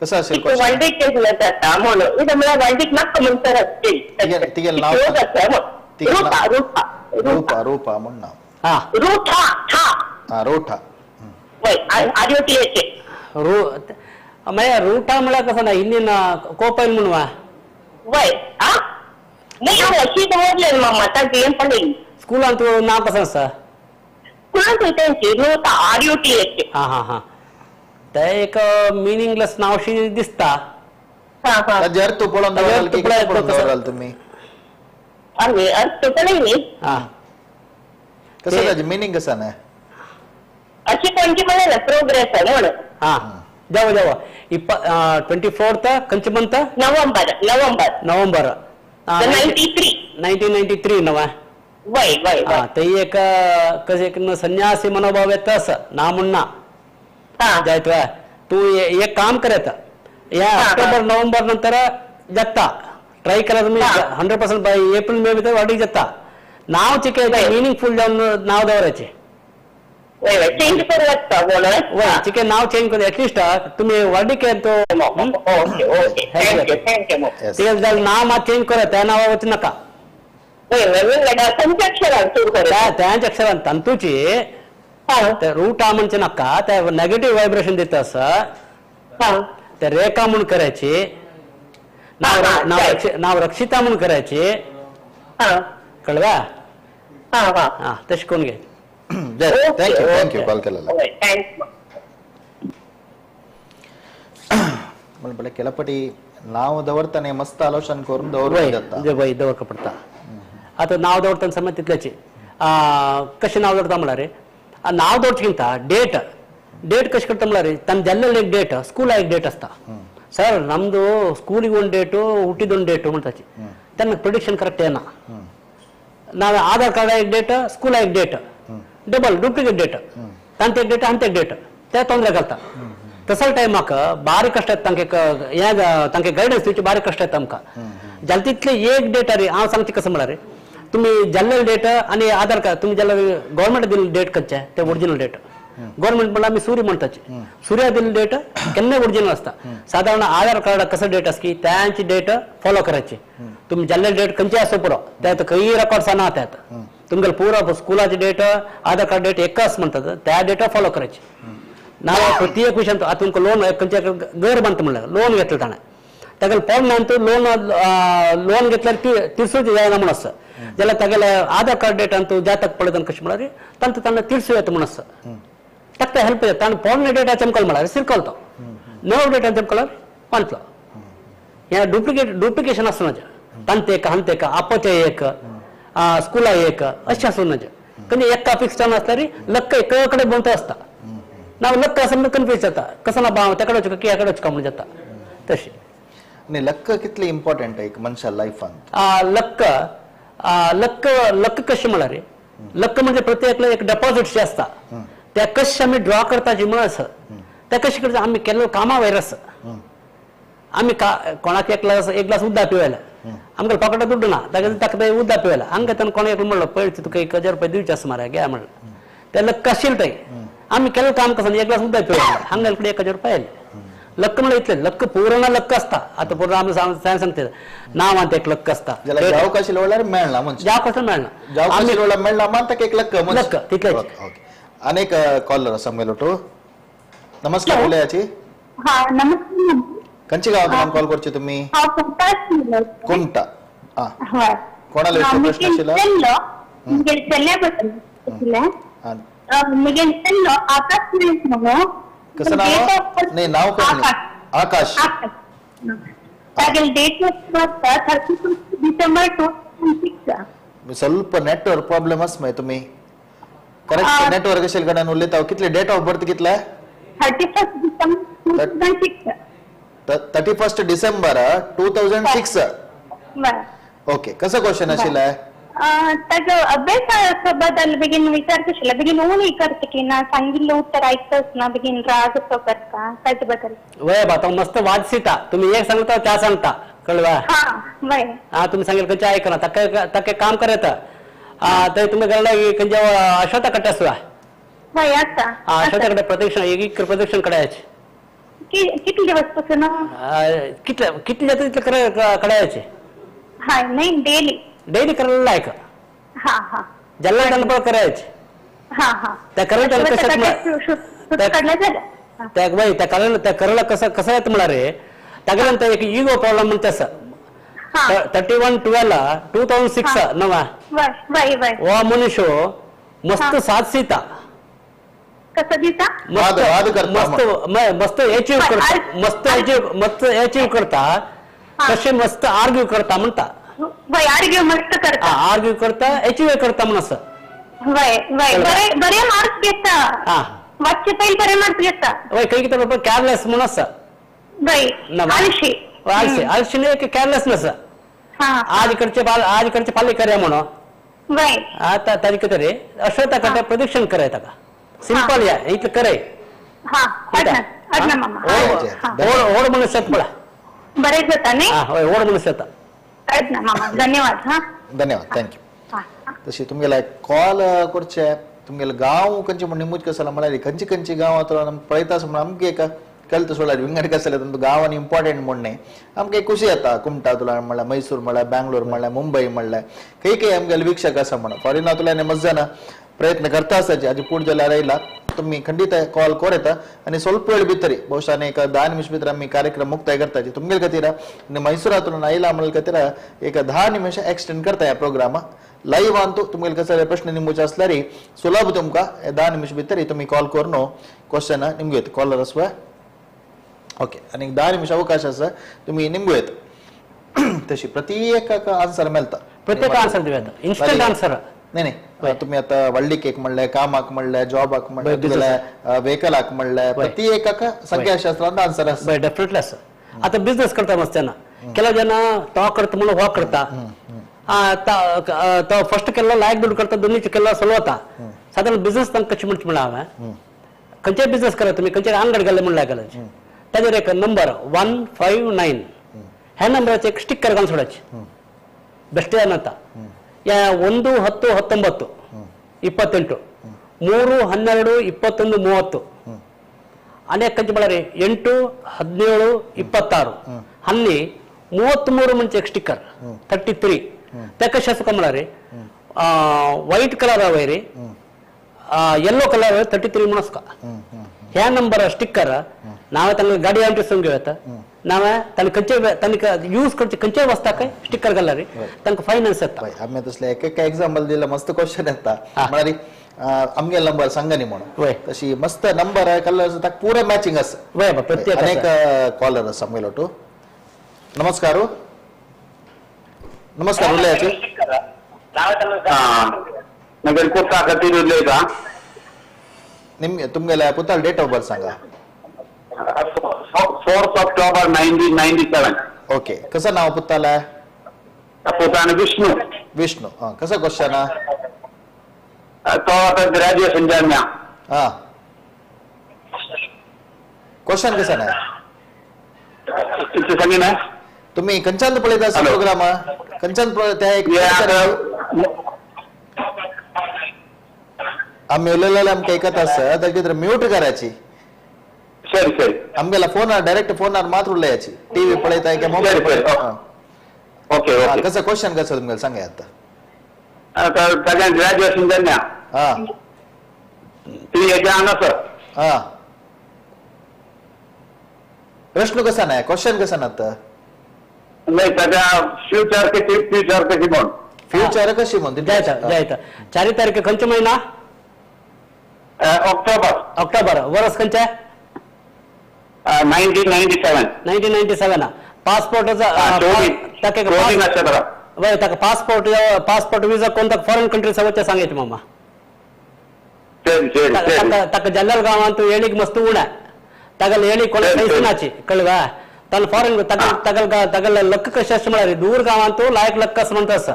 कसं असेल क्वेश्चन? वल्डीक जाता म्हणून इथं म्हळ्यार वल्डीक नाका म्हणसर तिगे- तिगे नाव सांग. तिगे रुपा नाव. रुपा रूपा रूपा म्हण नाव. हा रुठा ठा. हा रोठा. वय आर यू टी एच. ರೂ मागीर रुटा म्हळ्यार कसं ना हिंदीन कोपैल म्हणून वय आ नाही हांव अशी दवरलें मामा तांचे हें पळय. स्कुलान तूं नांव कसं आसा? कुणाक तेंची Ruta R U T H. हा हा हा ते एक मिनिंगलेस नावशी दिसता. हा हा ताजे अर्थ पळोवन ताजे दवराल अर्थ की पळय कितें पळोवन कसं? दवराल तुमी? आमी अर्थ पळय न्ही. हा कसं ते- ताजें मिनींग कसं ना? अशी कोणची म्हळ्यार ना प्रोग्रेस म्हणून. हा जावं जावं इप्प 24th खंयचे month? November November. November 93. 1993 नवा. वय वय हा वय. ते एक कशें एक संन्यासी मनोभाव येता असं ना म्हणना. हा जायत वा तू एक काम करत या हा. ऑक्टोबर नोव्हेंबर नंतर जाता ट्राय करा तुम्ही. हा. 100% बाय एप्रिल मे भितर वाडीक जाता. नाव चिके मिनिंगफुल जावन नाव दवरायचें. वय वय चेंज करूं लागता म्हणून. वय चिके नाव चेंज करून एटलिस्ट तुम्ही वाडीक तो. Okay okay thank you thank you. Yes. ते जाल्यार नाव मात चेंज करत त्या नांवा वचू नाका. वय वय विंगड खंयच्या अक्षरान सुरू त्या करूं? त्याच अक्षरान तंतूची हा ते रूटा म्हणचे नाका त्या नेगेटिव्ह व्हायब्रेशन दिता आसा. हा ते रेखा म्हूण करायची नाव. हा, हा, नाव जाय. नाव रक्षिता म्हूण करायची. हा कळवा. हा हा हा तशें करून घे. जय thank you thank you call केलेला. वय thank you. म्हणून केलपटी नाव दवरताना मस्त आलोचन करून दवरून वय जाता. जे वय दवरका पडटा. आतां नाव दवरतना समज तितल्याची कशें नाव दवरता म्हळ्यार नाव दवरचें डेट ಡೇಟ್ ಕಶ್ ಕಟ್ತ म्हळ्यार ತನ್ನ ಜಲ್ಲೆಲ್ಲ एक ಡೇಟ್ ಸ್ಕೂಲ್ एक ಡೇಟ್ ಅಸ್ತ ಸರ್. ನಮ್ದು ಸ್ಕೂಲಿಗೆ ಒಂದು ಡೇಟು ಹುಟ್ಟಿದೊಂದು ಡೇಟು म्हणताची ತನ್ನ ಪ್ರಿಡಿಕ್ಷನ್ ಕರೆಕ್ಟ್ ಏನ. ನಾವು ಆಧಾರ್ ಕಾರ್ಡ್ एक ಡೇಟ್ ಸ್ಕೂಲ್ एक ಡೇಟ್ ಡಬಲ್ ಡೂಪ್ಲಿಕೇಟ್ ಡೇಟ್ ತಂತ एक ಡೇಟ್ ಅಂತ एक ಡೇಟ್ ते ತೊಂದರೆ घालता. तसल टायमाक बारीक कष्ट येता तांके हें तांके गायडन्स दिवची बारीक कष्ट येता आमकां. जाल्यार तितले एक डेट अरे हांव सांगचे कसं म्हळ्यार तुमी जाल्लेले डेट आनी आधार कार्ड तुमी जाल्यार गव्हर्मेंट दिल्ले डेट खंयचे ते ओरिजिनल डेट. गव्हर्मेंट म्हणल्यार आमी सूर्य म्हणटाचे सूर्या दिल्ले डेट केन्नाय ओरिजिनल आसता. सादारण आधार कार्ड कसं डेट आसता की त्यांची डेट फॉलो करायची. तुमी जाल्ले डेट खंयचे आसूं पुरो त्यात खंय रेकॉर्ड्स ना त्यात तुमगेले पुरो स्कुलाची डेट आधार कार्ड डेट एकच म्हणतात त्या डेट फॉलो करायची. ನಾವು प्रत्येक विशयांत आतां तुमकां लोन खंयच्या घर बांदता म्हणल्यार लोन घेतलें ताणें तागेले पोरणे अंतू लोन लोन घेतल्यार ती तिरसूच जायना म्हूण आसा जाल्यार तागेले आधार कार्ड डेट अंतू जातक पळयता कशें म्हळ्यार तांकां ताणें तिरसू येता म्हूण आसा ताका हेल्प जाता. ताणें पोरणे डेटा चमकल म्हळ्यार सिरकल तो नवो डेटा चमकल्यार पांतलो. हें डुप्लिकेट डुप्लिकेशन आसूं नज तांतेक हंतेक अपचे एक स्कुला एक अशें आसूं नज खंय एका फिक्स जावन आसल्यार लक्क एका कडेन भोंवता आसता. ನಾವು ಲಕ್ಕ असं कन्फ्यूज जाता कसं ना बाव तेकडे वचूं की ह्याकडे वचूं म्हणून जाता तशें. आनी लक्क कितली इम्पॉर्टंट एक मनशा लायफान? लक्क लक्क लक्क कशें म्हळ्यार लक्क म्हणजे प्रत्येक एक डेपॉझिट जे आसता त्या कशें आमी ड्रॉ करताची म्हण आसा त्या कशें करता आमी केल्लो कामा वयर आसा. आमी कोणाक एक ग्लास उदक पिवयला आमकां पॉकेटात दुड्डू ना ताका ताका उदक पिवयला हांगा ताणें कोणाक एकलो म्हणलो पळय तुका 1000 रुपया दिवचे आसा मरे घे म्हणलें त्या लक्क आशिल्लें थंय आमी केल्लें काम कसं एक ग्लास उदक पिवयला हांगा कडेन 1000 रुपया आयले. लक्क म्हणल्यार इतलें लक्क पूर्ण लक्क आसता. आतां पूर्ण आमी सांगता नांवांत एक लक्क आसता. जाल्यार जाव कशें वळल्यार मेळना म्हणजे जाव कसं मेळना जाव कशें वळल्यार मेळना मान ताका एक लक्क. लक्क तितलेंच. ओके अनेक कॉलर आसा आमगेलो टू. नमस्कार उलयाची. हा नमस्कार. खंयच्या गांवांतल्यान कॉल करचे तुम्ही? हांव कुमटा. कुमटा. हा हय. कोणाला प्रश्न आशिल्लो? म्हगेले चल्या बद्दल आशिल्लें. म्हगेले चलो आकाश मगो. कसं नाव? नाही नाव काय? आकाश. तागेले डेट ऑफ बर्थ 31 December 2006. ಸ್ವಲ್ಪ ನೆಟ್ವರ್क ಪ್ರಾಬ್ಲಮ್ आसा तुम्ही करेक्ट नेटवर्क असेल कडेन उलयता. कितले डेट ऑफ बर्थ कितले? 31 December 2006. 31 December 2006. Okay कसं क्वेश्चन आशिल्लें? ताजो अभ्यासा बद्दल बेगीन विचारता आशिल्लें. बेगीन उणी करता की ना सांगिल्लें उत्तर आयकताच ना बेगीन राग असो करता ताजे बद्दल. वय बा तो मस्त वाजसिता तुम्ही एक सांगता त्या सांगता कळवा. हा वय. हा तुम्ही सांगेल खंयचे आयकना ताका ताका काम करता थंय तुमी गेल्ले खंयच्या अश्वता कडे आसवा. वय आसा. अश्वता कडे प्रदक्षिण एक प्रदक्षिण कडायची. कितले दिवस पासून? कितले कितले जाता तितले कडायचे. हा नाही डेली. डेली करायला लायक. हा हा. ज्याला त्याला करायचे. हा हा. त्या करायला त्या बाई त्या करायला त्या करायला कसं कसं येतं म्हणा रे त्यानंतर एक इगो प्रॉब्लेम म्हणते असं 31/12/2006 नवा वा मनुष्य मस्त साथ सीता कसं दिसा मस्त मस्त मस्त अचीव करता मस्त अचीव मस्त अचीव करता तसे मस्त आर्ग्यू करता म्हणता. आर्ग्यू मस्त करता आर्ग्यू करता अचीव करता म्हणून असं. बरे मार्क्स घेता वाच्य पहिले बरे मार्क्स घेता. वय काही किती केअरलेस म्हणून असं. आळशी आळशी आळशी नाही केअरलेसनेस. आज इकडचे पाले कर्या म्हणून आता तारीख तरी अश्वता करता प्रदक्षिण कराय का सिंपल या इथं करे. ओढ मनुष्यात पडा बरेच होता नाही ओढ मनुष्यात. धन्यवाद. हा धन्यवाद. Thank you. तशी तुमगेला कॉल करचे तुमगेला गांव खंयचे म्हण निमूज कसं म्हळ्यार खंयची खंयची गांव आतां आमकां पळयता म्हण आमकां एक कळत सोडल्यार विंगड कसं तुमकां गांवान इम्पॉर्टंट म्हण न्ही आमकां एक खुशी येता. कुमटा तुला म्हणल्यार मैसूर म्हणल्यार बँगलोर म्हणल्यार मुंबय म्हणल्यार खंय खंय आमगेले वीक्षक आसा म्हणून फॉरेना तुला मस्त जाण प्रयत्न करता आसाचे. हाजे पूण जाल्यार आयला तुम्ही खंडित कॉल कर येता आनी ಸ್ವಲ್ಪ वेळ भितर ಬಹುಶಃ एक 10 निमिष भितर आमी कार्यक्रम मुक्ताय करताचे तुमगेले खातीर आनी मैसुरातून आयला म्हणले खातीर एक 10 निमिष एक्सटेंड करता ह्या प्रोग्रामा लाईव्ह अंतू तुमगेले कसले प्रश्न निमूचे असल्यार सुलभ तुमकां 10 निमिष भितर तुम्ही कॉल करून क्वेश्चन निमगू येता. कॉलर आसवा ओके आनी 10 निमिष अवकाश आसा तुम्ही निमगू येता. तशी प्रत्येकाक आन्सर मेळटा. प्रत्येक आन्सर दिवं येता इन्स्टंट आन्सर. नाही नाही तुम्ही आता व्हडली केक म्हणले कामाक म्हणले जॉबाक म्हणले व्हेकलाक म्हणले प्रत्येकाक संख्याशास्त्रांत आन्सर आसा. डेफिनेटली आसा. आता बिझनेस करता मस्त ना ಕೆಲವು ಜನ ತಾ करता म्हणून हो करता तो फर्स्ट केल्लो लायक दुड करता दोन्ही केल्लो सलवता साधारण बिझनेस तांकां कशें म्हणचे म्हणल्यार हांवें खंयचे बिझनेस करा तुमी खंयचे अंगड गेले म्हणल्यार गेले ताजेर एक नंबर 159 ह्या नंबराचे एक स्टिकर घालून सोडायचे बेस्ट जाता. या 1 10 19 28 3 12 21 30 ಅನೇಕ ಕಂಚಿ ಬಳ್ಳಾರಿ 8 17 26 ಹನ್ನಿ 33 ಮುಂಚೆ ಸ್ಟಿಕ್ಕರ್ 33 ತೆಕ್ಕ ಶಾಸಕ म्हळ्यार व्हाईट कलर वयर येल्लो कलर 33 म्हणून आसता. ह्या नंबर स्टिकर नावे तांकां गाडी अंटिसून घेवं नावे तांणी खंयचे तांणी यूज करचे खंयचे वस्ताक स्टिकर घाल्यार तांकां फायनान्स येता. आमी तसले एक एक एग्जाम्पल दिला मस्त क्वेश्चन येता म्हळ्यार आमगे नंबर सांगा न्ही म्हणून तशी मस्त नंबर कलर ताका पुरे मॅचिंग आसा. वय प्रत्येक अनेक कॉलर आसा आमगेलो टू. नमस्कार. नमस्कार उलयाचे. नगर कुर्ता खातीर उलयता. निमगे तुमगेल्या पुताल डेट ऑफ बर्थ सांगा. 4 October 1997. Okay कसं नाव पुताला? पुतान विष्णू. विष्णू. हा कसं क्वेश्चन? तो आता ग्रॅज्युएशन जाम्या. हा क्वेश्चन कसं नाही सांगे ना तुम्ही खंयच्यान पळयता प्रोग्राम खंयच्यान त्या एक आम्ही उलयलेले आमकां ऐकत आसा ताजे म्यूट करायची. सरी सरी आमगेला फोनार डायरेक्ट फोनार मात्र उलयाची टीव्ही पळयता की मोबाईल पळयता. ओके ओके कसं क्वेश्चन कसं तुमगेलं सांगा आता. ताजें ग्रॅज्युएशन जाल्या. हा ती हेज्या हांगा सर. हा प्रश्न कसा नाही क्वेश्चन कसा ना आता? नाही ताज्या फ्युचर कशी फ्युचर कशी म्हण फ्युचर कशी म्हणते जायता जायता 4 तारखे खंयचो महिना? ऑक्टोबर. ऑक्टोबर वर्स खंयचें? 1997. 1997 पासपोर्टाचा वय ताका पासपोर्ट पासपोर्ट विजा कोण ताका फॉरेन कंट्रीज वचचें सांगायचें मामा. ताका जल्लाल गांवांत येणीक मस्त उणा तागेले येणी कोण पैसे कळवा ताका फॉरेन तागल तागल लक्क कशें आसता म्हळ्यार दूर गांवांत लायक लक्क आसा म्हणटा आसा.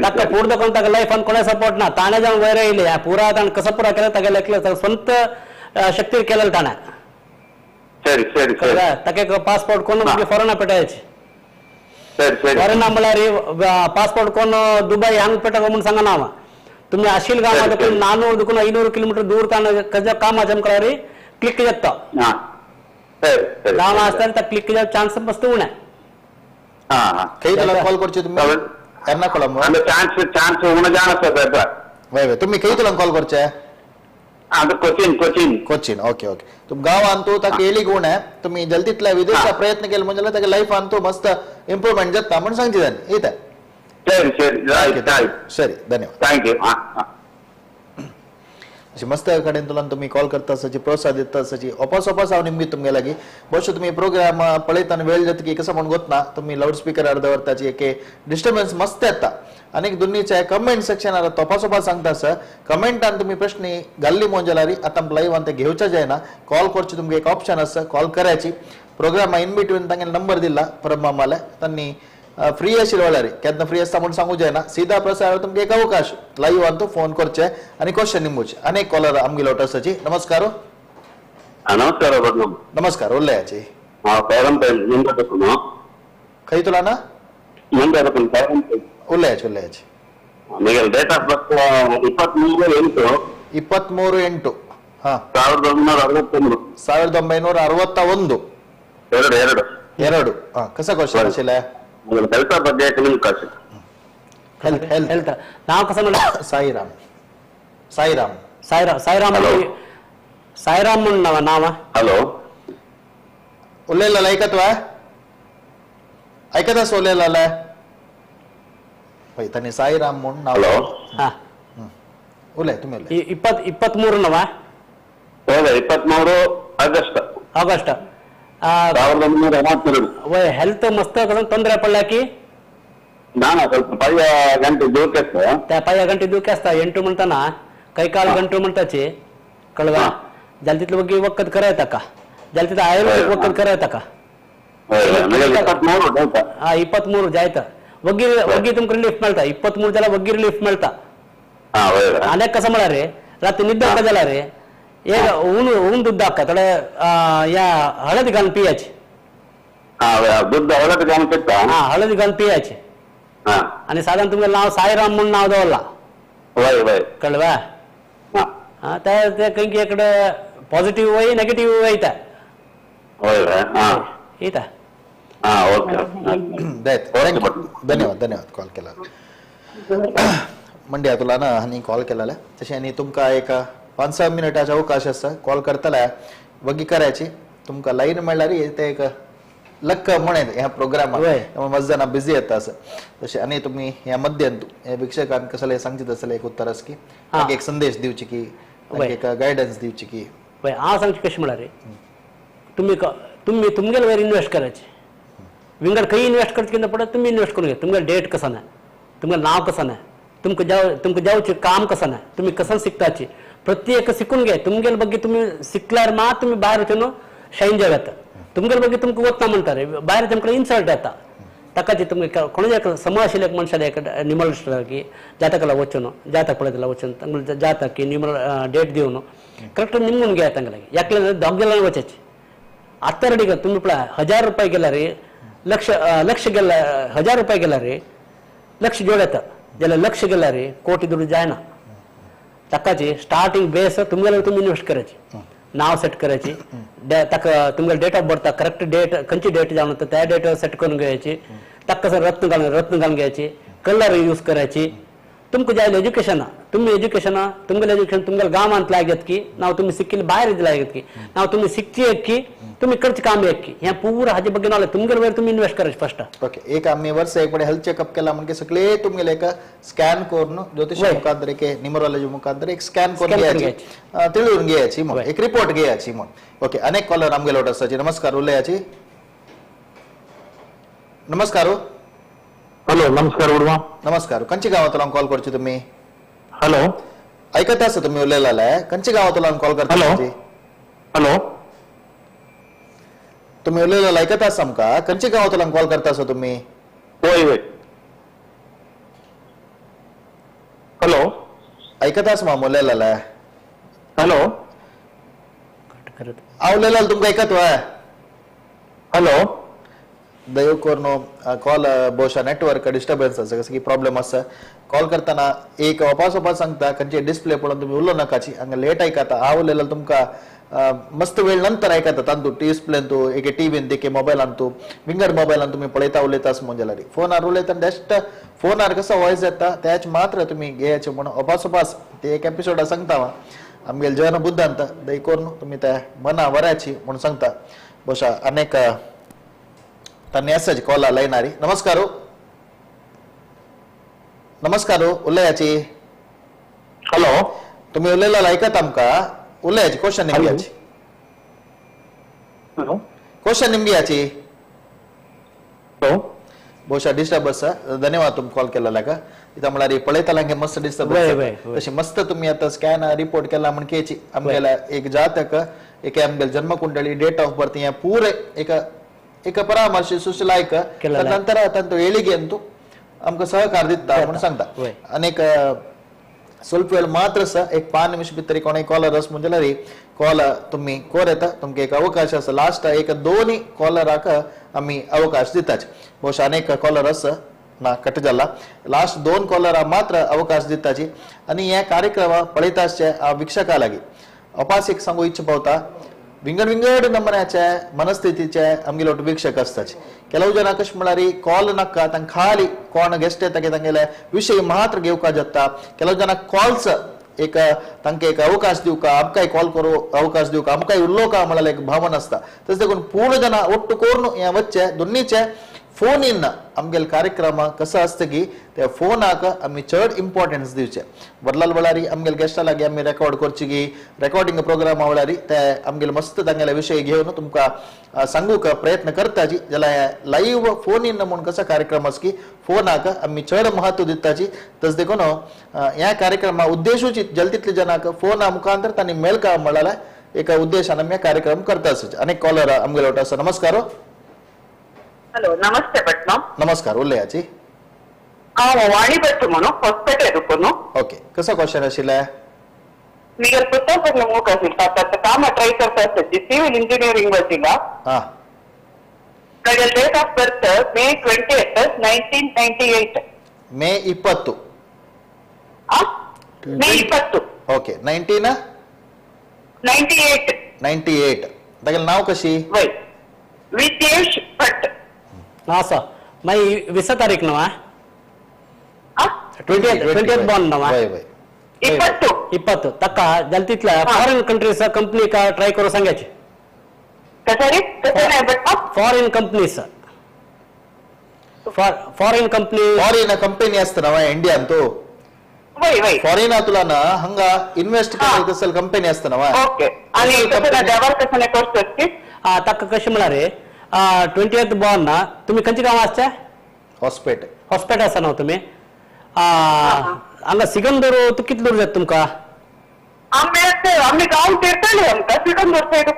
ताका पूर्ण कोण ताका लायफान कोणा सपोर्ट ना ताणें जावन वयर येयले पुरा ताणें कसो पुरा केला तागेले एकले स्वंत शक्ती केलेलं ताणें. ताका पासपोर्ट कोण फॉरेना पेटायचे फॉरेना म्हळ्यार पासपोर्ट कोण दुबय हांग पेटा म्हणून सांगना हांव. तुम्ही आशिल गांवांत 400 दुखून 500 किलोमीटर दूर ताणें काम आमकां क्लिक जाता. सरी सरी. गांवां आसल्यार ताका क्लिक जावप चान्स मस्त उणें. हां खंय तुला कॉल करची तुम्ही? एर्नाकुलम. चान्स चान्स उणें जाण आसा सर. वय वय, तुम्ही खंय तुला कॉल करचे? आता कोचीन कोचीन. Cochin, okay okay. तुम गांवान तू ताका येली गुण आहे, तुम्ही जल्दीतल्या विदेशा प्रयत्न केले म्हणजे ताका लाईफान तू मस्त इम्प्रुव्हमेंट जाता म्हणून सांगची जाणी येता. सरी सरी, राईट राईट. सरी, धन्यवाद. Thank you. हां हां. अशी मस्त कडेन तुला तुम्ही कॉल करता आसाची, प्रोत्साहन दिता आसाची, ओपास ओपास हांव निमगीत तुमगे लागीं. बोशो तुमी प्रोग्राम पळयतना वेळ जाता की कसो म्हण गोतना तुमी लावड स्पिकर दवरताची एक डिस्टर्बन्स मस्त येता. आनीक दोन्हीच्या कमेंट सेक्शनार तोपास ओपास सांगता आसा. कमेंटान तुमी प्रश्न घाल्ली म्हण जाल्यार आतां लायव्हान ते घेवचे जायना. कॉल करची तुमकां एक ऑप्शन आसा, कॉल करायची. प्रोग्रामा इन बिटवीन तांगे नंबर दिला परमामाले, तांणी फ्री आशिल्ले जाल्यार केन्ना फ्री आसता म्हूण सांगू जायना. सीधा प्रसार तुमकां एक अवकाश लायव्हान तूं फोन करचे आनी क्वेश्चन निमगुचे. अनेक कॉलर आमगेलो आसाची. नमस्कार. नमस्कार. नमस्कार. उल्लयाची. खंय तुला ना? उल्लयाची उल्लयाची. ಡೇಟ್ ಆಫ್ ಬರ್ತ್ 23/8 23/8 ಹಾ 1961. 1961. ಎರಡು ಎರಡು ಎರಡು. ಹಾ, ಕಸ ಕ್ವಶನ್ ಆಶಿಲ್ಲ. ಹೆಲ್ತ್ ಬಗ್ಗೆ ಹೆಲ್ತ್ ಹೆಲ್ತ್ ಹೆಲ್ತ್ ನಾವು ಕಸ ಸಾಯಿರಾಮ್ ಸಾಯಿರಾಮ್ ಸಾಯಿರಾಮ್ ಸಾಯಿರಾಮ್ ಸಾಯಿರಾಮ್ ನಾವ ನಾವ. ಹಲೋ. उल्लेला ऐकतवा? ऐकत आसा उल्लेला? पळय तांणी साईराम म्हूण नांव. हॅलो. हा उलय तुमी उलय. 23 नवा? 23 ಆಗಸ್ಟ್. ಆಗಸ್ಟ್ 1962. ಹೆಲ್ತ್ ಮಸ್ತ್ ತೊಂದರೆ ಪಡ್ಲಾಕಿ? ನಾನಾ ಸ್ವಲ್ಪ ಪೈಯ ಗಂಟೆ ದೂಕೆಸ್ತ. ಪೈಯ ಗಂಟೆ ದೂಕೆಸ್ತ 8 म्हणताना ಕೈ ಕಾಲು ಗಂಟು म्हणताची कळवा जाल तितले ಬಗ್ಗೆ वखद खरं येता का जाल तिथं आयुर्वेदिक वखद खरं येता का? 23. हा 23 जायत वग्गी वग्गी तुमकां रिलीफ मेळटा. 23 जाल्यार वग्गी रिलीफ मेळटा. अनेक कसं म्हळ्यार रे रात्री निद्दा जाल्यार रे एक ऊन ऊन दुद्द हाका थोडे या हळद घालून पियाची. दुद्द हळद घालून पिता. हा हळद घालून पियाची. आणि साधारण तुमगेलें नांव साईराम म्हणून नांव दवरला कळवा. हा ते खंय इकडे पॉझिटिव्ह वय नेगेटिव्ह वयता येता. धन्यवाद धन्यवाद कॉल केला मंड्या तुला ना आनी कॉल केला तशें. आनी तुमकां एक 5-6 मिनटाचो अवकाश आसा. कॉल करतले वगी करायची तुमकां लायन मेळ्ळ्यार ते एक लक्क म्हणेत ह्या प्रोग्रामाक मस्त जाणां बिझी येता आसा. तशें आनी तुमी ह्या मध्यांत ह्या भिक्षकान कसले सांगचें आसलें एक उत्तर आसा की एक संदेश दिवची की एक गायडन्स दिवची की? हांव सांगचें कशें म्हळ्यार तुमी तुमी तुमगेले वयर इन्वेस्ट करायचे. विंगड खंय इन्वेस्ट करचे कितें पडटा तुमी इन्वेस्ट करून घे. तुमगेलें डेट कसो ना, तुमगेलें नांव कसो ना, तुमकां जाव तुमकां जावचें काम कसो ना, तुमी कसो शिकताची प्रत्येक शिकून घे. तुमगेले ಬಗ್ಗೆ तुमी शिकल्यार मात तुमी भायर वचून शायन जावं येता. तुमगेले ಬಗ್ಗೆ तुमकां वतना म्हणटा रे भायर तुमकां इन्सल्ट येता. ताका तुमकां कोणूय एक सम आशिल्ले एक मनशाले एक न्युमरोलॉजिस्ट जातकाला वचून जातक पळयतला वचून तांगेले जातक की न्युमरो डेट दिवन करेक्ट निमगून घेया तांगेले. एकले दोग जाणां वचाचे आत्तारडी तुमी पळय 1000 रुपये गेल्यार लक्ष लक्ष गेल्यार 1000 रुपये गेल्यार लक्ष जोड येता. जाल्यार लक्ष गेल्यार कोटी दुडू जायना. ताकाची स्टार्टिंग बेस तुमगेले तुमी इन्वेस्ट करायची, नाव सेट करायची, ताका तुमगेले date of birth correct date खंयची डेट जावन त्या डेट सेट करून घ्यायची. ताका कसं रत्न घालून रत्न घालून घ्यायची, कलर यूज करायची. तुमकां जाय एज्युकेशना तुमी एज्युकेशना तुमगेलें एज्युकेशन तुमगेले गांवांत लागत की नाव तुमी शिकिल्ले भायर लागत की नाव तुमी शिकची एक की तुमी करचें काम एक की हें पुरा हाजे ಬಗ್ಗೆ नॉलेज तुमगेले वयर तुमी इन्वेस्ट करायचे फर्स्ट. ओके, एक आमी वर्स एक पडे हेल्थ चेकअप केला म्हणजे सगळे तुमगेले एक स्कॅन करून ज्योतिष मुखांतर एक न्यूमरोलॉजी मुखांतर एक स्कॅन करून घ्यायची, तिळून घ्यायची म्हण एक रिपोर्ट घ्यायची म्हण. ओके, अनेक कॉलर आमगेलो आसाची. नमस्कार. उलयाची. नमस्कार. हॅलो. नमस्कार उर्वा. नमस्कार. खंयच्या गांवांतल्यान कॉल करची तुम्ही? हॅलो. ऐकत आसा तुम्ही उलयला? खंयच्या गांवांतल्यान कॉल करता? हॅलो. हॅलो. तुम्ही उलयला ऐकत आसा आमकां? खंयच्या गांवांतल्यान कॉल करता आसा तुम्ही? होय होय. हॅलो. ऐकत आसा माम उलयला? हॅलो. हांव उलयला तुमकां ऐकत वय? हॅलो. दयव करून कॉल बहुशा नेटवर्क डिस्टर्बन्स आसा कसं की प्रॉब्लेम आसा. कॉल करतना एक वापस वापस सांगता खंयचे डिस्प्ले पळोवन तुमी उलो नाकाची, हांगा लेट आयकता. हांव उलयल्यार तुमकां मस्त वेळ नंतर आयकता तांतू डिस्प्लेन तूं एके टीव्हीन एके मोबायलान तूं विंगड मोबायलान तुमी पळयता उलयता म्हूण जाल्यार फोनार उलयता बेस्ट फोनार कसो वॉयस येता त्याच मात्र तुमी घेयाचे म्हूण अपास अपास ते एक एपिसोडा सांगता हांव आमगेले जन बुद्धांत दय करून तुमी त्या मना वराची म्हूण सांगता. ಬಹುಶಃ अनेक तन्नी आसाची कॉल लायनारी. नमस्कार नमस्कार उलयाची. हॅलो तुम्ही उलयला ऐकत आमका उलयाची क्वेश्चन निमगी याची. हॅलो क्वेश्चन निमगी याची. हॅलो ಬಹುಶಃ डिस्टर्ब आसा. धन्यवाद तुम कॉल केलेला का इथं म्हळ्यार पळयतल्यांक मस्त डिस्टर्ब तशी मस्त तुम्ही आता स्कॅन रिपोर्ट केला म्हण केची आमगेल्या एक जातक एक आमगेले जन्मकुंडली डेट ऑफ बर्थ हे पुरे एक एक परामर्श सुशलायक नंतर तांचो ಏಳಿಗೆ ಅಂತೂ आमकां सहकार दिता म्हणून सांगता. अनेक ಸ್ವಲ್ಪ वेळ मात्र स एक 5 निमिष भितर कोणय कॉलर आस म्हण जाल्यार कॉल तुमी कोर येता तुमकां एक अवकाश आसा. लास्ट एक दोनी कॉलराक आमी अवकाश दिताच. ಬಹುಶಃ अनेक कॉलर आसा ना कट जाला लास्ट 2 कॉलरा मात्र अवकाश दिताची. आनी हे कार्यक्रम पळयता आसचे वीक्षका लागीं अपास एक सांगू इच्छा पावता विंगड विंगड नमुन्याचे मनस्थितीचे आमगेले वीक्षक आसताचे. ಕೆಲವು ಜನ कशें म्हळ्यार कॉल नाका तांकां खाली कोण गेस्ट येता की तांगेले विशय मात्र घेवका जाता. ಕೆಲವು ಜನ कॉल्स एक तांकां एक अवकाश दिवका आमकांय कॉल करूं अवकाश दिवका आमकांय उलोवका म्हळ्यार एक भावना आसता. तशें देखून पूर्ण जन ಒಟ್ಟು कोरून हे वच्चे दोन्नीचे फोन इन आमगेले कार्यक्रम कसो आसता की त्या फोनाक आमी चड इम्पॉर्टन्स दिवचे. बदलाल वेळार आमगेले गेस्टा लागीं आमी रेकॉर्ड करची की रेकॉर्डिंग प्रोग्रामा वेळार ते आमगेले मस्त तांगेले विशय घेवन तुमकां सांगूंक प्रयत्न करताची. जाल्यार लायव्ह फोन इन म्हूण कसो कार्यक्रम आसा की फोनाक आमी चड महत्व दिताची. तशें देखून ह्या कार्यक्रमा उद्देशूच जलतितले जनाक फोना मुखांतर तांणी मेळका म्हळ्यार एका उद्देशान आमी कार्यक्रम करता आसचे. आनी कॉलर आमगेले वटा आसा. नमस्कार. ಹಲೋ ನಮಸ್ತೆ ಭಟ್ಮ. ನಮಸ್ಕಾರ ಉಲ್ಲೆಯಾಚಿ. ವಾಣಿ ಭಟ್ ಮನು ಹೊಸಪೇಟೆ ದುಕ್ಕನು. ओके कसो क्वेश्चन आशिल्लें? మీరు పుస్తక ಕಾಮ ಟ್ರೈ करता आसता ಸಿವಿಲ್ ಇಂಜಿನಿಯರಿಂಗ್ वचीला. Date of birth May 20, 1998. May 20. May 20. Okay 1998. 98. तागेलें नांव कशी? वय विद्येश भट. आसा मागीर 20 तारीख न्हू 20th born नवा 20 तक्का जलतीतला फॉरेन कंट्रीज कंपनी का ट्राय करू सांगायची. Foreign companies foreign company foreign company असता नवा इंडियान तो फॉरेन तुला ना हंगा इन्व्हेस्ट करायचं कंपनी असता नवा. ओके आणि तक्का कशी म्हणारे 20th born ना तुम्ही खंयच्या गांवां आसचे? हॉस्पेट. हॉस्पेट आसा न्हू तुमी? हांगा सिकंदर तूं कितले दूर जाता तुमकां? आमी गांव तीर्थळी आमकां सिकंदर सायड.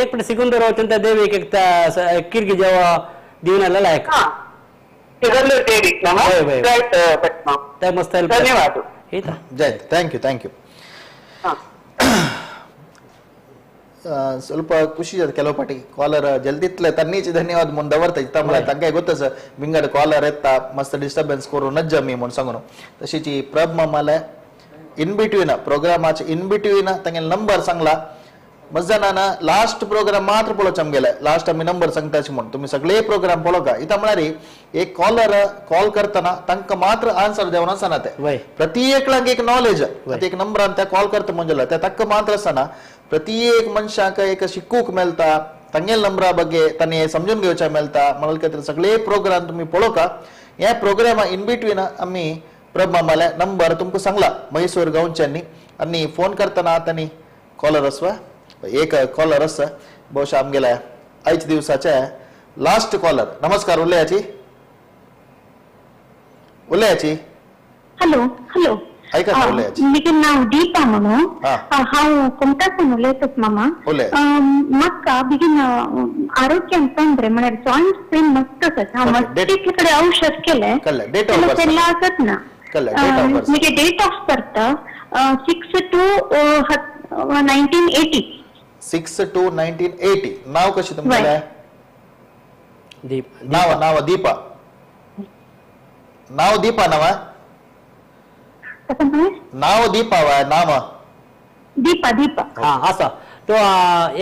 एक पट सिकंदर वचून त्या देवीक एक किरकी जेव दिवन आयलें लायक सिकंदर देवीक ना. ते मस्त. धन्यवाद. जय thank you thank you. ಸ್ವಲ್ಪ ಖುಷಿ जाता ಕೆಲವು ಪಾಟಿ ಕಾಲರ್ ಜಲ್ದಿತ್ಲೆ ತನ್नीच धन्यवाद म्हूण दवरता इता म्हळ्यार तांकांय गोत आसा विंगड कॉलर येता मस्त डिस्टर्बन्स करूं नज आमी म्हूण सांगून. तशीच प्रभ मामाले इन बिटवीन प्रोग्रामाचे इन बिटवीन तांगेले नंबर सांगला. मस्त जाणां लास्ट प्रोग्राम मात्र पळोवचें आमगेले लास्ट आमी नंबर सांगताचे म्हूण तुमी सगळे प्रोग्राम पळोवका. इता म्हळ्यार एक कॉलर कॉल करतना तांकां मात्र आन्सर देवन आसना ते प्रत्येकलांक एक नॉलेज एक नंबरान त्या कॉल करता म्हूण जाल्यार त्या तांकां मात्र आसना प्रत्येक मनशाक एक शिकूंक मेळटा तांगेले नंबरा ಬಗ್ಗೆ तांणी समजून घेवचें मेळटा. म्हणून खातीर सगळे प्रोग्राम तुमी पळोवका. ह्या प्रोग्रामा इन बिटवीन आमी प्रभ मामाले नंबर तुमकां सांगला म्हैसूर गांवच्यांनी. आनी फोन करतना तांणी कॉलर आसवा एक कॉलर आसा ಬಹುಶಃ आमगेल्या आयच्या दिवसाचे लास्ट कॉलर. नमस्कार उलयाची. उलयाची. हॅलो हॅलो म्हगेलें नांव दीपा म्हणून हांव कुमटासून उलयतात मामा. म्हाका बेगीन आरोग्यान ತೊಂದ್ರೆ म्हळ्यार जॉयंट पेन मस्त आसा. हांव मस्त कडेन औषध केलें तेन्ना आसत ना. म्हगे डेट ऑफ बर्थ 6/2 1980. 6/2 1980. नाव कशें तुमगेलें? नाव नाव दीपा. नाव दीपा नाव नाव दीपा वा नाव दीपा दीपा. हा आसा तो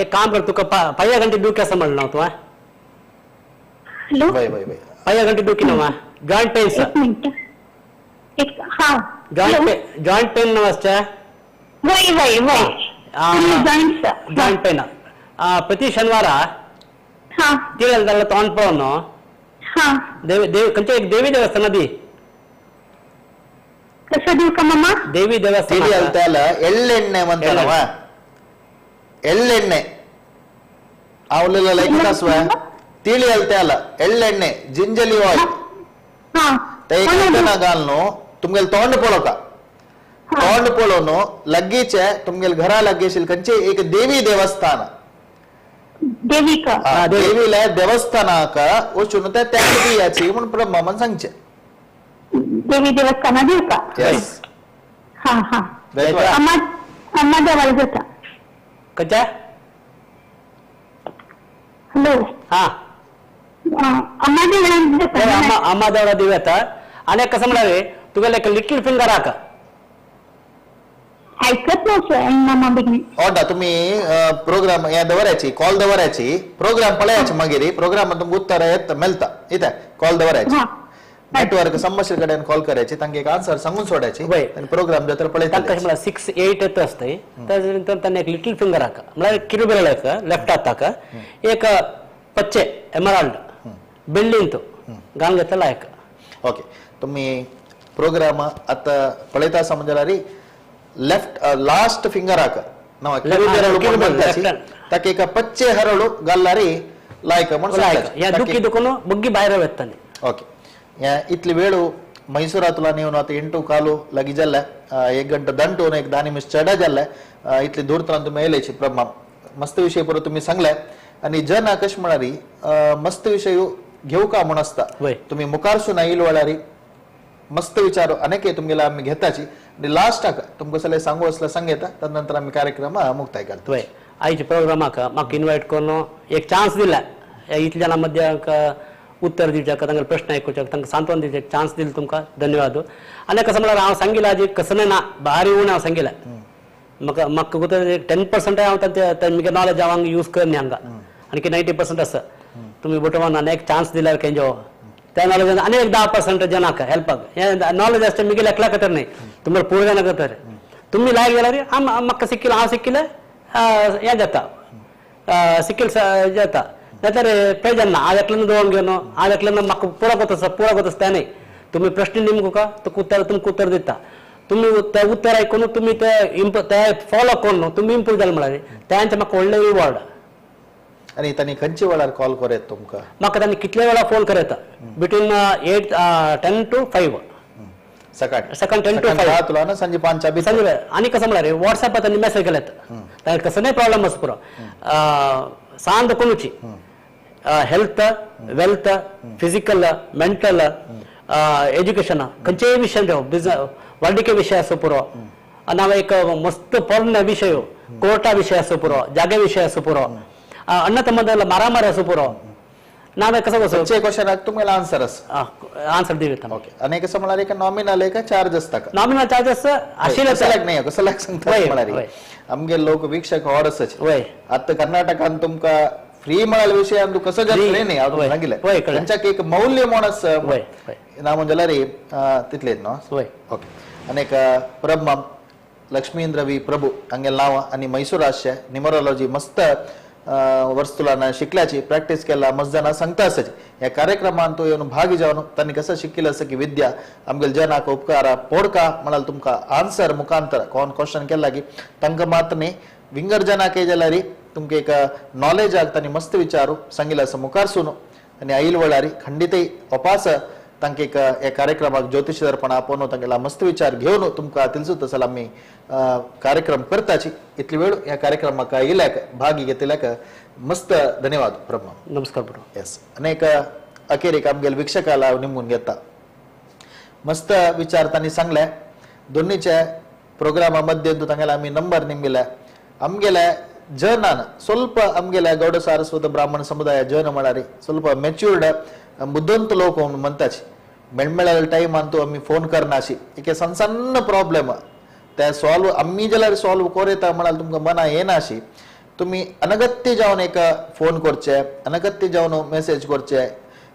एक काम कर तुका पाया घंटे ड्यूटी आसा म्हणलं तू. हॅलो बाय बाय बाय पाया घंटे ड्युटी नवा जॉईंट पेन एक मिनिट एक हा जॉईंट पेन नमस्ते. वय वय वय जॉईंट ಜಾಯಿಂಟ್ ಪೇನ್ ಪ್ರತಿ ಶನಿವಾರ ತಿಳಲ್ದಲ್ಲ ತಗೊಂಡ್ಪೋನು ದೇವಿ ಕಂಚೆ एक ದೇವಿ ದೇವಸ್ಥಾನ the कसं देऊ का मामा ದೇವಿ ದೇವಸ್ಥಾನ ತಿಳಿಯಲ್ತಲ್ಲ ಎಳ್ಳೆಣ್ಣೆ ಮಂತನವ ಎಳ್ಳೆಣ್ಣೆ ಅವಲೆಲ್ಲ ಲೈಕ್ ಕಾಸುವ ತಿಳಿಯಲ್ತೆ ಅಲ್ಲ ಎಳ್ಳೆಣ್ಣೆ ಜಿಂಜಲಿ ಆಯಿಲ್ ತೈ ಗಾಲ್ನು तुमगेल तोंड पोळोका तोंड पोळोनो लगेच तुमगेल घरा लगेच कंचे एक देवी देवस्थान देवी का देवीला देवस्थानाक वचून त्या दियाची म्हणून ब्रह्मा सांगचे देवी देवस्थाना देऊ का. हा हा अम्मा देवाला जाता कंचा. हॅलो हा अम्मा देवळात अम्मा देवळा दिव्यात आणि कसं म्हणावे तुला एक लिटिल फिंगर हाका ऐकत नव्हतं मामा बेगीन. ओडा तुम्ही प्रोग्राम हे दवरायची कॉल दवरायची प्रोग्राम पळयाची मागीर प्रोग्राम तुमकां उत्तर येत मेळटा इथे कॉल दवरायची नेटवर्क समस्ये कडेन कॉल करायची तांकां एक आन्सर सांगून सोडायची आणि प्रोग्राम जातर पळयतले. कशें म्हळ्यार 6 8 येत आसतय ताजे नंतर एक लिटिल फिंगर हाका म्हळ्यार किरुबेरळाक लेफ्ट हाताक एक पच्चे एमराल्ड बिल्डिंग तो घालून घेतला एक. ओके तुम्ही प्रोग्राम आता पळयता आसा म्हणजे लेफ्ट लास्ट फिंगर हाका ताका एक पच्चे हरಳು गल्लारी लायक म्हणून ह्या दुखी दुखून बुग्गी भायर वेतानी. ओके इतली वेळ मैसूरातला येवन आतां 8 काಲು लागी जाल्ले 1 गंटो ದಂಟು एक 10 निमिष चड जाल्ले इतली दूर तुमी येयलेची प्रभा मस्त विषय पुरो तुमी सांगले आणि जन कशें म्हळ्यार मस्त विषय घेवका म्हूण आसता तुमी मुखारसून आयिल्ले वेळार मस्त विचार अनेक तुमगेले आमी घेताची आणि लास्टाक तुमकां सगळें सांगू आसल्यार सांगता तदनंतर आमी कार्यक्रम मुक्ताय करता. वय आयच्या प्रोग्रामाक म्हाका इन्वायट करून एक चान्स दिला इतल्या जाणां मध्याक उत्तर दिवच्याक तांकां प्रश्न आयकुच्याक तांकां सांत्वन दिवच्याक चान्स दिलो तुमकां धन्यवाद. आनी कसं म्हळ्यार हांव सांगिला आजी कसलें ना भारी उणें हांव सांगिला म्हाका म्हाका 10% हांव तांचे म्हगे नॉलेज हांव हांगा यूज करना हांगा आनी 90% आसा तुमी बोटवान आनी एक चान्स दिल्यार केंजो त्या नॉलेज आनी एक 10% जनाक हेल्पाक हें नॉलेज आसता मिगेले एकल्या खातीर न्हय तुमकां पूर्ण जाणां खातीर तुमी लायक जाल्यार म्हाका सिक्किल हांव सिक्किल हें जाता सिक्किल जाता नातर प्रयोजन ना. हांव एकल्यान दवरून घेवन हांव एकल्यान म्हाका पुरो कोता पुरो कोता तें न्हय तुमी प्रश्न निमका तुका उत्तर तुमकां उत्तर दिता तुमी ते उत्तर आयकून तुमी ते ते फॉलो करून तुमी इम्प्रूव जाले म्हळ्यार तेंचे म्हाका व्हडलें रिवॉर्ड. आनी तांणी खंयच्या वेळार कॉल करत तुमकां? म्हाका तांणी कितले वेळार फोन करता बिटवीन 8 10 to 5 सकाळी सकाळी 10 to 5 तुला ना संजे 5 बी संजे. आनी कसं म्हळ्यार वॉट्सॅपार तांणी मॅसेज केल्यात तांकां कसलेय प्रॉब्लम आसा पुरो सांत कोणूची health wealth physical mental education खंयचेय विशय बिजनेस व्हडलिके विशय आसूं पुरो आनी हांव एक मस्त पोरणे विशय कोर्टा विशय आसूं पुरो जागे विशय आसूं पुरो अण्णा तम्मदಲ್ಲ मारामारी आसूं पुरो ना कसं कसं क्वेश्चनाक तुमगेलो आन्सर आसा आन्सर दिवता. ओके आनी कसं म्हळ्यार एक नॉमिनल एक चार्ज आसता का? नॉमिनल चार्जस आशिल्ले कसल्याक न्हय कसल्याक सांगता म्हळ्यार आमगे लोक वीक्षक व्हड आसाचे आतां कर्नाटकान तुमकां फ्री म्हळ्यार विशय तूं कसो जातलें न्ही हांव तुमकां सांगिल्लें तेंच्याक एक मौल्य म्हूण आसा ना म्हण जाल्यार तितलें न्हू. ओके आनी एक प्रभा लक्ष्मींद्र वी प्रभू हांगेलें नांव आनी मैसूर आसचें न्युमरोलॉजी मस्त वर्स्तुलान शिकल्याची प्रॅक्टीस केला मस्त जाणां सांगता आसाची ह्या कार्यक्रमान तूं येवन भागी जावन तांणी कसं शिकिल्लें आसा की विद्या आमगेले जनाक उपकारा पोडका म्हळ्यार तुमकां आन्सर मुखांतर कोण क्वेश्चन केला की तांकां मात्र न्ही विंगड जनाक जाल्यार तुमकां एक नॉलेजाक तांणी मस्त विचारू सांगिल्लें आसा मुखारसून आनी आयल वेळार खंडीतय अपास तांकां एक ह्या कार्यक्रमाक ज्योतिश दर्पण आपोवन तांगेला मस्त विचार घेवन तुमकां तिलसू तसो आमी कार्यक्रम करताची. इतली वेळ ह्या कार्यक्रमाक आयिल्ल्याक भागी घेतिल्ल्याक मस्त धन्यवाद ब्रह्मा. नमस्कार बरो. येस अनेक अखेरीक आमगेले वीक्षकाला निमून घेता मस्त विचार तांणी सांगले दोन्हीच्या प्रोग्रामा मध्ये तांगेले आमी नंबर निमगिले आमगेले जनान ಸ್ವಲ್ಪ आमगेले गौड सारस्वत ब्राह्मण समुदाय जन म्हळ्यार ಸ್ವಲ್ಪ ಮೆಚ್ಯೂರ್ಡ್ बुद्दंत लोक म्हणताची मेळमेळ्या टायम अंतू आमी फोन करनाशी एके सಣ್ಣ सಣ್ಣ ಪ್ರಾಬ್ಲಮ್ ते सॉल्व आमी जाल्यार सॉल्व कोरेता म्हळ्यार तुमकां मना येनाशी. तुम्ही अनगत्य जावन एक फोन करचे, अनगत्य जावन मेसेज करचे.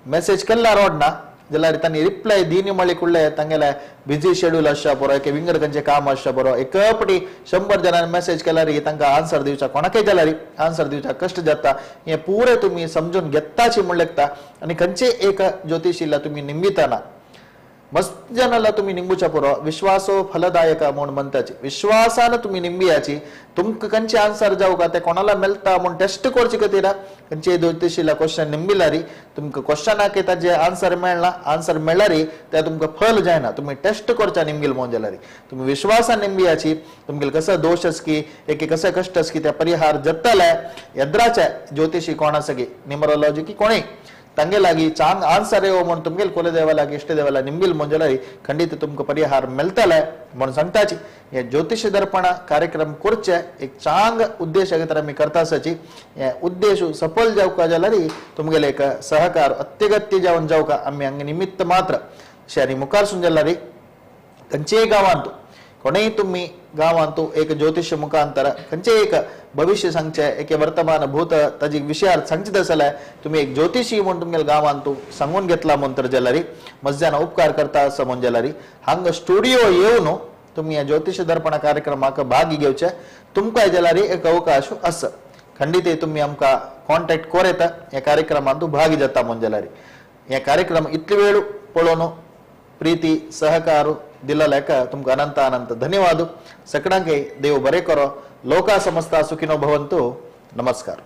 मेसेज केल्ला रोड ना जाल्यार तांणी रिप्लाय दिनी म्हळ्ळे कुडले तांगेले बिजी शेड्यूल आसच्या बरो, एक विंगड खंयचें काम आसच्या बरो. एक पटी 100 जाणांनी मेसेज केल्यार तांकां आन्सर दिवच्या कोणाकय जाल्यार आन्सर दिवच्या कश्ट जाता. हें पुरें तुमी समजून घेताची म्हण लेगता. आनी खंयचे एक ज्योतिशीला तुमी निमिताना मस्त जनाला तुम्ही निंबूच्या पुरो विश्वासो फलदायक म्हूण म्हणताची. विश्वासान तुम्ही निंबियाची तुमकां खंयचे आन्सर जावं का ते कोणाला मेळटा म्हूण टेस्ट करचे खातीर खंयचे ज्योतिशीला क्वेश्चन निंबिलारी तुमकां क्वेश्चनाक ताजे आन्सर मेळना, आन्सर मेळ्ळारी ते तुमकां फल जायना. तुमी टेस्ट करच्या निमगेल म्हूण जाल्यार तुमी विश्वासान निंबियाची तुमगेल कसो दोश आसकी एक कसो कश्ट आसकी ते परिहार जातले. येद्राचे ज्योतिशी कोण आसा की न्युमरोलॉजी की कोणूय ತಂಗೆ ಲಾಗಿ ಚಾಂಗ್ ಆನ್ಸರ್ येवो म्हूण तुमगेल कुलदेवालागी इष्टदेवाला निंबील म्हणजेलारी खंडित तुमकां परिहार मेळटले म्हणून सांगताची. हे ज्योतिष दर्पण कार्यक्रम करचे एक चांग उद्देश तर आमी करता आसाची. हे उद्देश सफल जावका जाल्यार तुमगेले एक सहकार अत्यगत्य जावन जावका आमी हांगा निमित्त मात्र. अशें आनी मुखार सून जाल्यार खंयचेय गांवांत कोणेय तुमी गांवांत एक ज्योतिष मुखांतर खंयचे एक भविष्य सांगचे एक वर्तमान भूत ताजी विशयार सांगचे जाल्यार तुमी एक ज्योतिषी म्हूण तुमगेले गांवांत सांगून घेतला म्हूण तर जाल्यार मज्जान उपकार करता असो म्हूण जाल्यार हांगा स्टुडियो येवन तुमी ह्या ज्योतिष दर्पण कार्यक्रमाक भाग घेवचे तुमकां जाल्यार एक अवकाश आसा. खंडित तुमी आमकां कॉन्टेक्ट कोर येता ह्या कार्यक्रमांत भागी जाता म्हूण जाल्यार हे कार्यक्रम इतले वेळ पळोवन प्रीती सहकार दिल्ल्याक तुमकां अनंत अनंत धन्यवाद. सकडांके देव बरे करो. लोका समस्ता सुखिनो भवन्तु. नमस्कार.